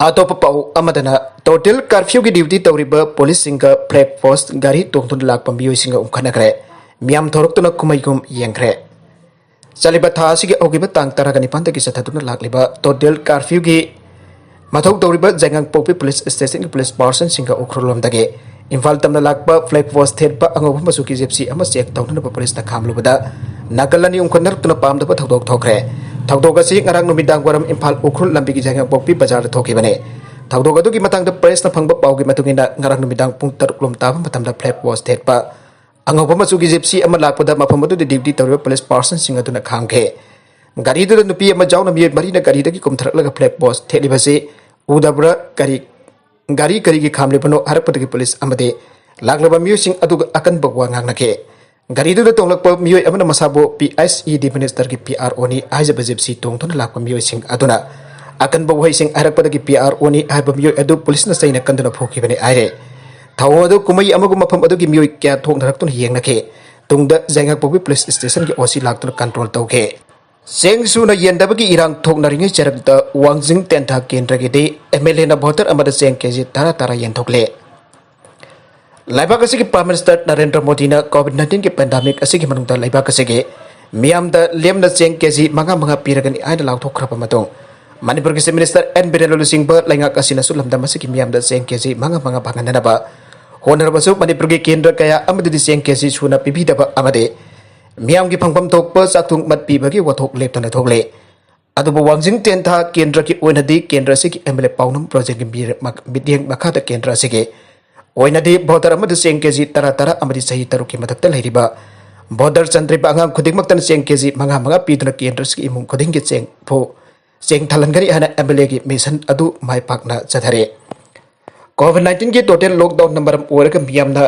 ꯑꯇꯣꯞꯄ ꯄꯥꯎ ꯑꯃꯗꯅ, ꯇꯣꯇꯦꯜ ꯀꯥꯔꯐ꯭ꯌꯨꯒꯤ ꯗ꯭ꯌꯨꯇꯤ ꯇꯧꯔꯤꯕ ꯄꯨꯂꯤꯁꯁꯤꯡꯒ ꯐ꯭ꯂꯦꯒ ꯄꯣꯁꯠ ꯒꯥꯔꯤ ꯇꯣꯡꯗꯨꯅ ꯂꯥꯛꯄ ꯃꯤꯑꯣꯏꯁꯤꯡꯒ ꯎꯪꯈꯠꯅꯈ꯭ꯔꯦ꯫ ꯃꯤꯌꯥꯝ ꯊꯣꯔꯛꯇꯨꯅ ꯀꯨꯝꯍꯩꯒꯨꯝ ꯌꯦꯡꯈ꯭ꯔꯦ꯫ ꯆꯠꯂꯤꯕ ꯊꯥ ꯑꯁꯤꯒꯤ ꯍꯧꯈꯤꯕ ꯇꯥꯡ ꯇꯔꯥꯒ ꯅꯤꯄꯥꯟꯗꯒꯤ ꯆꯠꯊꯗꯨꯅ ꯂꯥꯛꯂꯤꯕ ꯇꯣꯇꯦꯜ ꯀꯥꯔꯐ꯭ꯌꯨꯒꯤ ꯃꯊꯧ ꯇꯧꯔꯤꯕ ꯖꯩꯉꯥꯡꯄꯣꯛꯄꯤ ꯄꯨꯂꯤꯁ ꯁ꯭ꯇꯦꯁꯟꯒꯤ ꯄꯨꯂꯤꯁ ꯄꯥꯔꯁꯟꯁꯤꯡꯒ ꯎꯈ꯭ꯔꯨꯜ ꯂꯣꯝꯗꯒꯤ ꯏꯝꯐꯥꯜ ꯇꯝꯅ ꯂꯥꯛꯄ ꯐ꯭ꯂꯦꯒ ꯄꯣꯁꯠ ꯊꯦꯠꯄ ꯑꯉꯧꯕ ꯃꯆꯨꯒꯤ ꯖꯤꯞꯁꯤ ꯑꯃ ꯆꯦꯛ ꯇꯧꯅꯅꯕ ꯄꯨꯂꯤꯁꯅ ꯈꯥꯝꯂꯨꯕꯗ ꯅꯥꯀꯜ ꯑꯅꯤ ꯎꯪꯈꯠꯅꯔꯛꯇꯨꯅ ꯄꯥꯝꯗꯕ ꯊꯧꯗꯣꯛ ꯊꯣꯛꯈ꯭ꯔꯦ꯫ ꯊꯧꯗꯣꯛ ꯑꯁꯤ ꯉꯔꯥꯡ ꯅꯨꯃꯤꯗꯥꯡ ꯋꯥꯏꯔꯝ ꯏꯝꯐꯥꯜ ꯎꯈ꯭ꯔꯨꯜ ꯂꯝꯕꯤꯒꯤ ꯖꯩꯉꯥꯡꯄꯣꯛꯄꯤ ꯕꯖꯥꯔꯗ ꯊꯣꯛꯈꯤꯕꯅꯤ꯫ ꯊꯧꯗꯣꯛ ꯑꯗꯨꯒꯤ ꯃꯇꯥꯡꯗ ꯄ꯭ꯔꯦꯁꯅ ꯐꯪꯕ ꯄꯥꯎꯒꯤ ꯃꯇꯨꯡ ꯏꯟꯅ, ꯉꯔꯥꯡ ꯅꯨꯃꯤꯗꯥꯡ ꯄꯨꯡ ꯇꯔꯨꯛ ꯂꯣꯝ ꯇꯥꯕ ꯃꯇꯝꯗ ꯐ꯭ꯂꯦꯒ ꯄꯣꯁꯠ ꯊꯦꯠꯄ ꯑꯉꯧꯕ ꯃꯆꯨꯒꯤ ꯖꯤꯞꯁꯤ ꯑꯃ ꯂꯥꯛꯄꯗ ꯃꯐꯝ ꯑꯗꯨꯗ ꯗ꯭ꯌꯨꯇꯤ ꯇꯧꯔꯤꯕ ꯄꯨꯂꯤꯁ ꯄꯥꯔꯁꯟꯁꯤꯡ ꯑꯗꯨꯅ ꯈꯥꯝꯈꯤ꯫ ꯒꯥꯔꯤꯗꯨꯗ ꯅꯨꯄꯤ ꯑꯃ ꯌꯥꯎꯅ ꯃꯤꯑꯣꯏ ꯃꯔꯤꯅ ꯒꯥꯔꯤꯗꯒꯤ ꯀꯨꯝꯊꯔꯛꯂꯒ ꯐ꯭ꯂꯦꯒ ꯄꯣꯁꯠ ꯊꯦꯠꯂꯤꯕꯁꯤ ꯎꯗꯕ꯭ꯔꯥ, ꯀꯔꯤ, ꯒꯥꯔꯤ ꯀꯔꯤꯒꯤ ꯈꯥꯝꯂꯤꯕꯅꯣ ꯍꯥꯏꯔꯛꯄꯗꯒꯤ ꯄꯨꯂꯤꯁ ꯑꯃꯗꯤ ꯂꯥꯛꯂꯤꯕ ꯃꯤꯑꯣꯏꯁꯤꯡ ꯑꯗꯨꯒ ꯑꯀꯟꯕ ꯋꯥ ꯉꯥꯡꯅꯈꯤ꯫ ꯒꯥꯔꯤꯗꯨꯗ ꯇꯣꯡꯂꯛꯄ ꯃꯤꯑꯣꯏ ꯑꯃꯅ ꯃꯁꯥꯕꯨ ꯄꯤ ꯑꯩꯆ ꯏ ꯗꯤ ꯃꯤꯅꯤꯁꯇꯔꯒꯤ ꯄꯤ ꯑꯥꯔ ꯑꯣꯅꯤ ꯍꯥꯏꯖꯕ ꯖꯤꯞꯁꯤ ꯇꯣꯡꯗꯨꯅ ꯂꯥꯛꯄ ꯃꯤꯑꯣꯏꯁꯤꯡ ꯑꯗꯨꯅ ꯑꯀꯟꯕ ꯋꯥꯍꯩꯁꯤꯡ ꯍꯥꯏꯔꯛꯄꯗꯒꯤ ꯄꯤ ꯑꯥꯔ ꯑꯣꯅꯤ ꯍꯥꯏꯕ ꯃꯤꯑꯣꯏ ꯑꯗꯨ ꯄꯨꯂꯤꯁꯅ ꯆꯩꯅ ꯀꯟꯗꯨꯅ ꯐꯨꯈꯤꯕꯅꯤ ꯍꯥꯏꯔꯦ꯫ ꯊꯧꯑꯣꯡ ꯑꯗꯨ ꯀꯨꯝꯍꯩ ꯑꯃꯒꯨꯝ ꯃꯐꯝ ꯑꯗꯨꯒꯤ ꯃꯤꯑꯣꯏ ꯀꯌꯥ ꯊꯣꯛꯅꯔꯛꯇꯨꯅ ꯌꯦꯡꯅꯈꯤ꯫ ꯇꯨꯡꯗ ꯖꯩꯉꯥꯡꯄꯣꯛꯄꯤ ꯄꯨꯂꯤꯁ ꯁ꯭ꯇꯦꯁꯟꯒꯤ ꯑꯣ ꯁꯤ ꯂꯥꯛꯇꯨꯅ ꯀꯟꯇ꯭ꯔꯣꯜ ꯇꯧꯈꯤ꯫ ꯆꯦꯡ ꯁꯨꯅ ꯌꯦꯟꯗꯕꯒꯤ ꯏꯔꯥꯡ ꯊꯣꯛꯅꯔꯤꯉꯩ ꯆꯔꯛꯇ ꯋꯥꯡꯖꯤꯡ ꯇꯦꯟꯊꯥ ꯀꯦꯟꯗ꯭ꯔꯒꯤꯗꯤ ꯑꯦꯝ ꯑꯦꯜ ꯑꯦꯅ ꯚꯣꯇꯔ ꯑꯃꯗ ꯆꯦꯡ ꯀꯦ ꯖꯤ ꯇꯔꯥ ꯇꯔꯥ ꯌꯦꯟꯊꯣꯛꯂꯦ꯫ ꯂꯩꯕꯥꯛ ꯑꯁꯤꯒꯤ ꯄ꯭ꯔꯥꯏꯝ ꯃꯤꯅꯤꯁꯇꯔ ꯅꯔꯦꯟꯗ꯭ꯔ ꯃꯣꯗꯤꯅ ꯀꯣꯚꯤꯗ ꯅꯥꯏꯟꯇꯤꯟꯒꯤ ꯄꯦꯟꯗꯥꯃꯤꯛ ꯑꯁꯤꯒꯤ ꯃꯅꯨꯡꯗ ꯂꯩꯕꯥꯛ ꯑꯁꯤꯒꯤ ꯃꯤꯌꯥꯝꯗ ꯂꯦꯝꯅ ꯆꯦꯡ ꯀꯦ ꯖꯤ ꯃꯉꯥ ꯃꯉꯥ ꯄꯤꯔꯒꯅꯤ ꯍꯥꯏꯅ ꯂꯥꯎꯊꯣꯛꯈ꯭ꯔꯕ ꯃꯇꯨꯡ, ꯃꯅꯤꯄꯨꯔꯒꯤ ꯆꯤꯐ ꯃꯤꯅꯤꯁꯇꯔ ꯑꯦꯟ ꯕꯤꯔꯦꯟꯅ ꯂꯨꯆꯤꯡꯕ ꯂꯩꯉꯥꯛ ꯑꯁꯤꯅꯁꯨ ꯂꯝꯗꯝ ꯑꯁꯤꯒꯤ ꯃꯤꯌꯥꯝꯗ ꯆꯦꯡ ꯀꯦ ꯖꯤ ꯃꯉꯥ ꯃꯉꯥ ꯐꯪꯍꯟꯅꯅꯕ ꯍꯣꯠꯅꯔꯕꯁꯨ, ꯃꯅꯤꯄꯨꯔꯒꯤ ꯀꯦꯟꯗ꯭ꯔ ꯀꯌꯥ ꯑꯃꯗꯗꯤ ꯆꯦꯡ ꯀꯦ ꯖꯤ ꯁꯨꯅ ꯄꯤꯕꯤꯗꯕ ꯑꯃꯗꯤ ꯃꯤꯌꯥꯝꯒꯤ ꯐꯪꯐꯝ ꯊꯣꯛꯄ ꯆꯥꯛꯊꯨꯡ ꯃꯠ ꯄꯤꯕꯒꯤ ꯋꯥꯊꯣꯛ ꯂꯦꯞꯇꯅ ꯊꯣꯛꯂꯤ꯫ ꯑꯗꯨꯕꯨ ꯋꯥꯡꯖꯤꯡ ꯇꯦꯟꯊꯥ ꯀꯦꯟꯗ꯭ꯔꯒꯤ ꯑꯣꯏꯅꯗꯤ ꯀꯦꯟꯗ꯭ꯔ ꯑꯁꯤꯒꯤ ꯑꯦꯝ ꯑꯦꯜ ꯑꯦ ꯄꯥꯎꯅꯝ ꯔꯣꯖꯟꯒꯤ ꯃꯤꯔꯦꯞ ꯃꯛ-, ꯃꯤꯠꯌꯦꯡ ꯃꯈꯥꯗ ꯀꯦꯟꯗ꯭ꯔ ꯑꯁꯤꯒꯤ ꯑꯣꯏꯅꯗꯤ ꯚꯣꯇꯔ ꯑꯃꯗ ꯆꯦꯡ ꯀꯦ ꯖꯤ ꯇꯔꯥ ꯇꯔꯥ ꯑꯃꯗꯤ ꯆꯍꯤ ꯇꯔꯨꯛꯀꯤ ꯃꯊꯛꯇ ꯂꯩꯔꯤꯕ ꯚꯣꯇꯔ ꯆꯟꯗ꯭ꯔꯤꯕ ꯑꯉꯥꯡ ꯈꯨꯗꯤꯡꯃꯛꯇꯅ ꯆꯦꯡ ꯀꯦ ꯖꯤ ꯃꯉꯥ ꯃꯉꯥ ꯄꯤꯗꯨꯅ ꯀꯦꯟꯗ꯭ꯔ ꯑꯁꯤꯒꯤ ꯏꯃꯨꯡ ꯈꯨꯗꯤꯡꯒꯤ ꯆꯦꯡ ꯐꯨ ꯆꯦꯡ ꯊꯜꯍꯟꯒꯅꯤ ꯍꯥꯏꯅ ꯑꯦꯝ ꯑꯦꯜ ꯑꯦꯒꯤ ꯃꯤꯁꯟ ꯑꯗꯨ ꯃꯥꯏ ꯄꯥꯛꯅ ꯆꯠꯊꯔꯦ꯫ ꯀꯣꯚꯤꯗ ꯅꯥꯏꯟꯇꯤꯟꯒꯤ ꯇꯣꯇꯦꯜ ꯂꯣꯛꯗꯥꯎꯟꯅ ꯃꯔꯝ ꯑꯣꯏꯔꯒ ꯃꯤꯌꯥꯝꯅ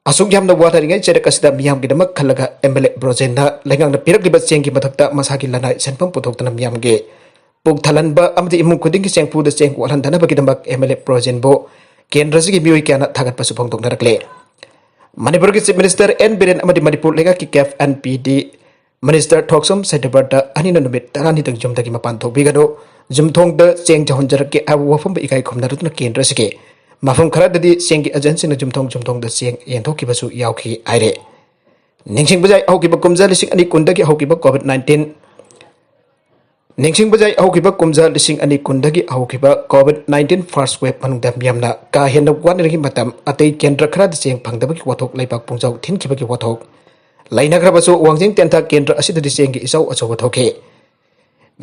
ꯑꯁꯨꯛ ꯌꯥꯝꯅ ꯋꯥꯅꯔꯤꯉꯩ ꯆꯩꯔꯛ ꯑꯁꯤꯗ ꯃꯤꯌꯥꯝꯒꯤꯗꯃꯛ ꯈꯜꯂꯒ ꯑꯦꯝ ꯑꯦꯜ ꯑꯦ ꯕ꯭ꯔꯣꯖꯦꯟꯅ ꯂꯩꯉꯥꯛꯅ ꯄꯤꯔꯛꯂꯤꯕ ꯆꯦꯡꯒꯤ ꯃꯊꯛꯇ ꯃꯁꯥꯒꯤ ꯂꯅꯥꯏ ꯁꯦꯟꯐꯝ ꯄꯨꯊꯣꯛꯇꯨꯅ ꯃꯤꯌꯥꯝꯒꯤ ꯄꯨꯛ ꯊꯜꯍꯟꯕ ꯑꯃꯗꯤ ꯏꯃꯨꯡ ꯈꯨꯗꯤꯡꯒꯤ ꯆꯦꯡꯐꯨꯗ ꯆꯦꯡ ꯋꯥꯠꯍꯟꯗꯅꯕꯒꯤꯗꯃꯛ ꯑꯦꯝ ꯑꯦꯜ ꯑꯦ ꯕ꯭ꯔꯣꯖꯦꯟꯕꯨ ꯀꯦꯟꯗ꯭ꯔ ꯑꯁꯤꯒꯤ ꯃꯤꯑꯣꯏ ꯀꯌꯥꯅ ꯊꯥꯒꯠꯄꯁꯨ ꯐꯣꯡꯗꯣꯛꯅꯔꯛꯂꯦ꯫ ꯃꯅꯤꯄꯨꯔꯒꯤ ꯆꯤꯐ ꯃꯤꯅꯤꯁꯇꯔ ꯑꯦꯟ ꯕꯤꯔꯦꯟ ꯑꯃꯗꯤ ꯃꯅꯤꯄꯨꯔ ꯂꯩꯉꯥꯛꯀꯤ ꯀꯦꯞ ꯑꯦꯟ ꯄꯤ ꯗꯤ ꯃꯤꯅꯤꯁꯇꯔ ꯊꯣꯛꯆꯣꯝ ꯁꯇ꯭ꯌꯕ꯭ꯔꯇ ꯑꯅꯤꯅ ꯅꯨꯃꯤꯠ ꯇꯔꯥꯅꯤꯗꯪ ꯌꯨꯝꯗꯒꯤ ꯃꯄꯥꯟ ꯊꯣꯛꯄꯤꯒꯅꯨ, ꯌꯨꯝꯊꯣꯡꯗ ꯆꯦꯡ ꯌꯧꯍꯟꯖꯔꯛꯀꯦ ꯍꯥꯏꯕ ꯋꯥꯐꯝꯕꯨ ꯏꯀꯥꯏ ꯈꯨꯝꯅꯗꯨꯅ ꯀꯦꯟꯗ꯭ꯔ ꯑꯁꯤꯒꯤ ꯃꯐꯝ ꯈꯔꯗꯗꯤ ꯆꯦꯡꯒꯤ ꯑꯦꯖꯦꯟꯁꯤꯡꯅ ꯌꯨꯝꯊꯣꯡ ꯌꯨꯝꯊꯣꯡꯗ ꯆꯦꯡ ꯌꯦꯟꯊꯣꯛꯈꯤꯕꯁꯨ ꯌꯥꯎꯈꯤ ꯍꯥꯏꯔꯦ꯫ ꯅꯤꯡꯁꯤꯡꯕ ꯌꯥꯏ, ꯍꯧꯈꯤꯕ ꯀꯨꯝꯖꯥ ꯂꯤꯁꯤꯡ ꯑꯅꯤ ꯀꯨꯟꯗꯒꯤ ꯍꯧꯈꯤꯕ ꯀꯣꯚꯤꯗ ꯅꯥꯏꯟꯇꯤꯟ ꯅꯤꯡꯁꯤꯡꯕ ꯌꯥꯏ, ꯍꯧꯈꯤꯕ ꯀꯨꯝꯖꯥ ꯂꯤꯁꯤꯡ ꯑꯅꯤ ꯀꯨꯟꯗꯒꯤ ꯍꯧꯈꯤꯕ ꯀꯣꯚꯤꯗ ꯅꯥꯏꯟꯇꯤꯟ ꯐꯥꯔꯁ ꯋꯦꯕ ꯃꯅꯨꯡꯗ ꯃꯤꯌꯥꯝꯅ ꯀꯥ ꯍꯦꯟꯅ ꯋꯥꯅꯔꯤꯉꯩ ꯃꯇꯝ, ꯑꯇꯩ ꯀꯦꯟꯗ꯭ꯔ ꯈꯔꯗ ꯆꯦꯡ ꯐꯪꯗꯕꯒꯤ ꯋꯥꯊꯣꯛ, ꯂꯩꯕꯥꯛ ꯄꯨꯡꯖꯥꯎ ꯊꯤꯟꯈꯤꯕꯒꯤ ꯋꯥꯊꯣꯛ ꯂꯩꯅꯈ꯭ꯔꯕꯁꯨ, ꯋꯥꯡꯖꯤꯡ ꯇꯦꯟꯊꯥ ꯀꯦꯟꯗ꯭ꯔ ꯑꯁꯤꯗꯗꯤ ꯆꯦꯡꯒꯤ ꯏꯆꯥꯎ ꯑꯆꯧꯕ ꯊꯣꯛꯈꯤ꯫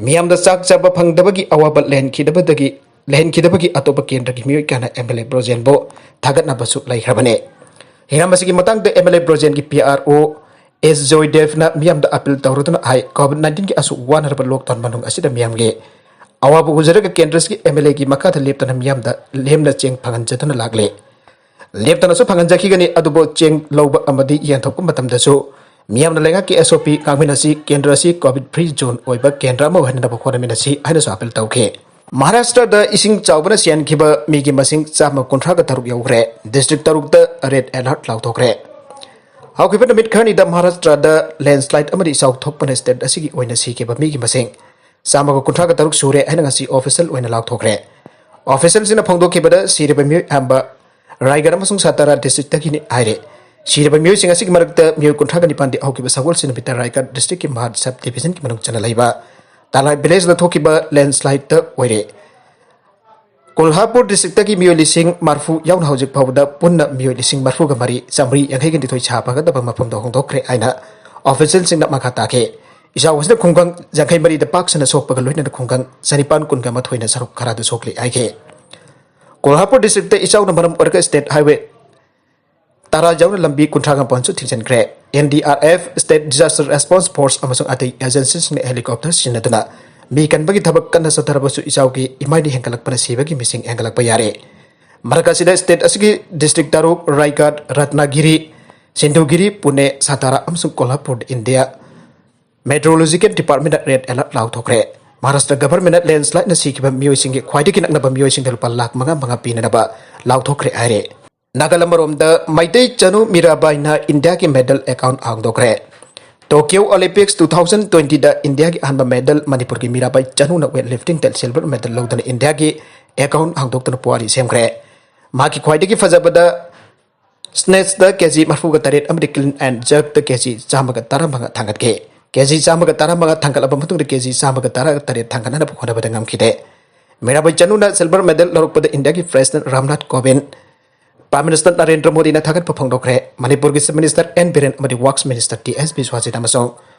ꯃꯤꯌꯥꯝꯗ ꯆꯥꯛ ꯆꯥꯕ ꯐꯪꯗꯕꯒꯤ ꯑꯋꯥꯕ ꯂꯩꯍꯟꯈꯤꯗꯕꯗꯒꯤ, ꯂꯩꯍꯟꯈꯤꯗꯕꯒꯤ ꯑꯇꯣꯞꯄ ꯀꯦꯟꯗ꯭ꯔꯒꯤ ꯃꯤꯑꯣꯏ ꯀꯌꯥꯅ ꯑꯦꯝ ꯑꯦꯜ ꯑꯦ ꯕ꯭ꯔꯣꯖꯦꯟꯕꯨ ꯊꯥꯒꯠꯅꯕꯁꯨ ꯂꯩꯈ꯭ꯔꯕꯅꯤ꯫ ꯍꯤꯔꯝ ꯑꯁꯤꯒꯤ ꯃꯇꯥꯡꯗ ꯑꯦꯝ ꯑꯦꯜ ꯑꯦ ꯕ꯭ꯔꯣꯖꯦꯟꯒꯤ ꯄꯤ ꯑꯥꯔ ꯑꯣ ꯑꯦꯁ ꯖꯣꯏꯗꯦꯕꯅ ꯃꯤꯌꯥꯝꯗ ꯑꯄꯤꯜ ꯇꯧꯔꯗꯨꯅ ꯍꯥꯏ, ꯀꯣꯚꯤꯗ ꯅꯥꯏꯟꯇꯤꯟꯒꯤ ꯑꯁꯨꯛ ꯋꯥꯅꯔꯕ ꯂꯣꯛꯗꯥꯎꯟ ꯃꯅꯨꯡ ꯑꯁꯤꯗ ꯃꯤꯌꯥꯝꯒꯤ ꯑꯋꯥꯕ ꯎꯖꯔꯒ ꯀꯦꯟꯗ꯭ꯔ ꯑꯁꯤꯒꯤ ꯑꯦꯝ ꯑꯦꯜ ꯑꯦꯒꯤ ꯃꯈꯥꯗ ꯂꯦꯞꯇꯅ ꯃꯤꯌꯥꯝꯗ ꯂꯦꯝꯅ ꯆꯦꯡ ꯐꯪꯍꯟꯖꯗꯨꯅ ꯂꯥꯛꯂꯦ꯫ ꯂꯦꯞꯇꯅꯁꯨ ꯐꯪꯍꯟꯖꯈꯤꯒꯅꯤ, ꯑꯗꯨꯕꯨ ꯆꯦꯡ ꯂꯧꯕ ꯑꯃꯗꯤ ꯌꯦꯟꯊꯣꯛꯄ ꯃꯇꯝꯗꯁꯨ ꯃꯤꯌꯥꯝꯅ ꯂꯩꯉꯥꯛꯀꯤ ꯑꯦꯁ ꯑꯣ ꯄꯤ ꯉꯥꯛꯃꯤꯟꯅꯁꯤ, ꯀꯦꯟꯗ꯭ꯔ ꯑꯁꯤ ꯀꯣꯚꯤꯗ ꯐ꯭ꯔꯤ ꯖꯣꯟ ꯑꯣꯏꯕ ꯀꯦꯟꯗ꯭ꯔ ꯑꯃ ꯑꯣꯏꯍꯟꯅꯕ ꯍꯣꯠꯅꯃꯤꯟꯅꯁꯤ ꯍꯥꯏꯅꯁꯨ ꯑꯄꯤꯜ ꯇꯧꯈꯤ꯫ ꯃꯍꯥꯔꯥꯁꯇ꯭ꯔꯗ ꯏꯁꯤꯡ ꯆꯥꯎꯕꯅ ꯁꯤꯍꯟꯈꯤꯕ ꯃꯤꯒꯤ ꯃꯁꯤꯡ ꯆꯥꯝꯃ ꯀꯨꯟꯊ꯭ꯔꯥꯒ ꯇꯔꯨꯛ ꯌꯧꯈ꯭ꯔꯦ꯫ ꯗꯤꯁꯇ꯭ꯔꯤꯛ ꯇꯔꯨꯛꯇ ꯔꯦꯗ ꯑꯦꯂꯔꯠ ꯂꯥꯎꯊꯣꯛꯈ꯭ꯔꯦ꯫ ꯍꯧꯈꯤꯕ ꯅꯨꯃꯤꯠ ꯈꯔꯅꯤꯗ ꯃꯍꯥꯔꯥꯁꯇ꯭ꯔꯗ ꯂꯦꯟꯁ꯭ꯂꯥꯏꯗ ꯑꯃꯗꯤ ꯏꯆꯥꯎ ꯊꯣꯛꯄꯅ ꯁ꯭ꯇꯦꯠ ꯑꯁꯤꯒꯤ ꯑꯣꯏꯅ ꯁꯤꯈꯤꯕ ꯃꯤꯒꯤ ꯃꯁꯤꯡ ꯆꯥꯝꯃꯒ ꯀꯨꯟꯊ꯭ꯔꯥꯒ ꯇꯔꯨꯛ ꯁꯨꯔꯦ ꯍꯥꯏꯅ ꯉꯁꯤ ꯑꯣꯐꯤꯁꯤꯌꯦꯜ ꯑꯣꯏꯅ ꯂꯥꯎꯊꯣꯛꯈ꯭ꯔꯦ꯫ ꯑꯣꯐꯤꯁꯤꯌꯦꯜꯁꯤꯡꯅ ꯐꯣꯡꯗꯣꯛꯈꯤꯕꯗ ꯁꯤꯔꯕ ꯃꯤꯑꯣꯏ ꯑꯌꯥꯝꯕ ꯔꯥꯏꯒꯔ ꯑꯃꯁꯨꯡ ꯁꯥꯇꯥꯔꯥ ꯗꯤꯁꯇ꯭ꯔꯤꯛꯇꯒꯤꯅꯤ ꯍꯥꯏꯔꯦ꯫ ꯁꯤꯔꯕ ꯃꯤꯑꯣꯏꯁꯤꯡ ꯑꯁꯤꯒꯤ ꯃꯔꯛꯇ ꯃꯤꯑꯣꯏ ꯀꯨꯟꯊ꯭ꯔꯥꯒ ꯅꯤꯄꯥꯟꯗꯤ ꯍꯧꯈꯤꯕ ꯁꯒꯣꯜꯁꯦꯟ ꯅꯨꯃꯤꯠꯇ ꯔꯥꯏꯒꯔ ꯗꯤꯁꯇ꯭ꯔꯤꯛꯀꯤ ꯃꯍꯥꯠ ꯁꯕ ꯗꯤꯚꯤꯖꯟꯒꯤ ꯃꯅꯨꯡ ꯆꯟꯅ ꯂꯩꯕ ꯇꯥꯂꯥꯏ ꯚꯤꯂꯦꯖꯇ ꯊꯣꯛꯈꯤꯕ ꯂꯦꯟꯁ꯭ꯂꯥꯏꯗꯇ ꯑꯣꯏꯔꯦ꯫ ꯀꯣꯜꯍꯥꯄꯨꯔ ꯗꯤꯁꯇ꯭ꯔꯤꯛꯇꯒꯤ ꯃꯤꯑꯣꯏ ꯂꯤꯁꯤꯡ ꯃꯔꯤꯐꯨ ꯌꯥꯎꯅ ꯍꯧꯖꯤꯛ ꯐꯥꯎꯕꯗ ꯄꯨꯟꯅ ꯃꯤꯑꯣꯏ ꯂꯤꯁꯤꯡ ꯃꯔꯤꯐꯨꯒ ꯃꯔꯤ, ꯆꯥꯃꯔꯤ ꯌꯥꯡꯈꯩꯒ ꯅꯤꯊꯣꯏ ꯁꯥ ꯐꯒꯗꯕ ꯃꯐꯝꯗ ꯍꯣꯡꯗꯣꯛꯈ꯭ꯔꯦ ꯍꯥꯏꯅ ꯑꯣꯐꯤꯁꯤꯌꯦꯜꯁꯤꯡꯅ ꯃꯈꯥ ꯇꯥꯈꯤ꯫ ꯏꯆꯥꯎ ꯑꯁꯤꯅ ꯈꯨꯡꯒꯪ ꯌꯥꯡꯈꯩ ꯃꯔꯤꯗ ꯄꯥꯛ ꯁꯟꯅ ꯁꯣꯛꯄꯒ ꯂꯣꯏꯅꯅ ꯈꯨꯡꯒꯪ ꯆꯅꯤꯄꯥꯟ ꯀꯨꯟꯒ ꯃꯥꯊꯣꯏꯅ ꯁꯔꯨꯛ ꯈꯔꯗ ꯁꯣꯛꯂꯤ ꯍꯥꯏꯈꯤ꯫ ꯀꯣꯜꯍꯥꯄꯨꯔ ꯗꯤꯁꯇ꯭ꯔꯤꯛꯇ ꯏꯆꯥꯎꯅ ꯃꯔꯝ ꯑꯣꯏꯔꯒ ꯁ꯭ꯇꯦꯠ ꯍꯥꯏꯋꯦ ꯇꯔꯥ ꯌꯥꯎꯅ ꯂꯝꯕꯤ ꯀꯨꯟꯊ꯭ꯔꯥꯒ ꯃꯥꯄꯟꯁꯨ ꯊꯤꯡꯖꯤꯟꯈ꯭ꯔꯦ꯫ N D R F, state disaster response force ꯑꯃꯁꯨꯡ ꯑꯇꯩ ꯑꯦꯖꯦꯟꯁꯤꯁꯤꯡꯅ ꯍꯦꯂꯤꯀꯣꯞꯇꯔ ꯁꯤꯖꯤꯟꯅꯗꯨꯅ ꯃꯤ ꯀꯟꯕꯒꯤ ꯊꯕꯛ ꯀꯟꯅ ꯆꯠꯊꯔꯕꯁꯨ ꯏꯆꯥꯎꯒꯤ ꯏꯃꯥꯏꯅ ꯍꯦꯟꯒꯠꯂꯛꯄꯅ ꯁꯤꯕꯒꯤ ꯃꯁꯤꯡ ꯍꯦꯟꯒꯠꯂꯛꯄ ꯌꯥꯔꯦ꯫ ꯃꯔꯛ ꯑꯁꯤꯗ state ꯑꯁꯤꯒꯤ district ꯇꯔꯨꯛ, ꯔꯥꯏꯒꯥꯗ, ꯔꯠꯅꯥꯒꯤꯔꯤ, ꯁꯤꯟꯗꯨꯒꯤꯔꯤ, ꯄꯨꯅꯦ, ꯁꯥꯇꯥꯔꯥ ꯑꯃꯁꯨꯡ ꯀꯣꯜꯍꯥꯄꯨꯔꯗ India Meteorological Departmentꯅ red alert ꯂꯥꯎꯊꯣꯛꯈ꯭ꯔꯦ꯫ Maharashtra governmentꯅ landslideꯅ ꯁꯤꯈꯤꯕ ꯃꯤꯑꯣꯏꯁꯤꯡꯒꯤ ꯈ꯭ꯋꯥꯏꯗꯒꯤ ꯅꯛꯅꯕ ꯃꯤꯑꯣꯏꯁꯤꯡꯗ ꯂꯨꯄꯥ ꯂꯥꯈ ꯃꯉꯥ ꯃꯉꯥ ꯄꯤꯅꯅꯕ ꯂꯥꯎꯊꯣꯛꯈ꯭ꯔꯦ ꯍꯥꯏꯔꯦ꯫ ꯅꯥꯒꯥꯂꯦꯟ ꯑꯃꯔꯣꯝꯗ ꯃꯩꯇꯩ ꯆꯅꯨ ꯃꯤꯔꯥꯕꯥꯏꯅ ꯏꯟꯗꯤꯌꯥꯒꯤ medal account ꯍꯥꯡꯗꯣꯛꯈ꯭ꯔꯦ꯫ Tokyo Olympics two thousand twentyꯗ ꯏꯟꯗꯤꯌꯥꯒꯤ ꯑꯍꯥꯟꯕ medal ꯃꯅꯤꯄꯨꯔꯒꯤ ꯃꯤꯔꯥꯕꯥꯏ ꯆꯅꯨꯅ weightliftingꯗ silver medal ꯂꯧꯗꯨꯅ ꯏꯟꯗꯤꯌꯥꯒꯤ account ꯍꯥꯡꯗꯣꯛꯇꯨꯅ ꯄꯨꯋꯥꯔꯤ ꯁꯦꯝꯈ꯭ꯔꯦ꯫ ꯃꯍꯥꯛꯀꯤ ꯈ꯭ꯋꯥꯏꯗꯒꯤ ꯐꯖꯕꯗ snatchꯇ ꯀꯦꯖꯤ ꯃꯔꯐꯨꯒ ꯇꯔꯦꯠ ꯑꯃꯗꯤ clean and jerkꯇ ꯀꯦꯖꯤ ꯆꯥꯝꯃꯒ ꯇꯔꯥꯃꯉꯥ ꯊꯥꯡꯒꯠꯈꯤ꯫ ꯀꯦꯖꯤ ꯆꯥꯝꯃꯒ ꯇꯔꯥꯃꯉꯥ ꯊꯥꯡꯒꯠꯂꯕ ꯃꯇꯨꯡꯗ ꯀꯦꯖꯤ ꯆꯥꯝꯃꯒ ꯇꯔꯥꯒ ꯇꯔꯦꯠ ꯊꯥꯡꯒꯠꯅꯅꯕ ꯍꯣꯠꯅꯕꯗ ꯉꯝꯈꯤꯗꯦ꯫ ꯃꯤꯔꯥꯕꯥꯏ ꯆꯅꯨꯅ silver medal ꯂꯧꯔꯛꯄꯗ ꯏꯟꯗꯤꯌꯥꯒꯤ President Ramnath ꯀꯣꯕꯤꯟꯗ, Prime Minister Narendra ꯃꯣꯗꯤꯅ ꯊꯥꯒꯠꯄ ꯐꯣꯡꯗꯣꯛꯈ꯭ꯔꯦ꯫ ꯃꯅꯤꯄꯨꯔꯒꯤ Chief Minister ꯑꯦꯟ ꯕꯤꯔꯦꯟ ꯑꯃꯗꯤ Works Minister ꯇꯤ ꯑꯦꯁ ꯕꯤꯁ꯭ꯋꯥꯖꯤꯠ ꯑꯃꯁꯨꯡ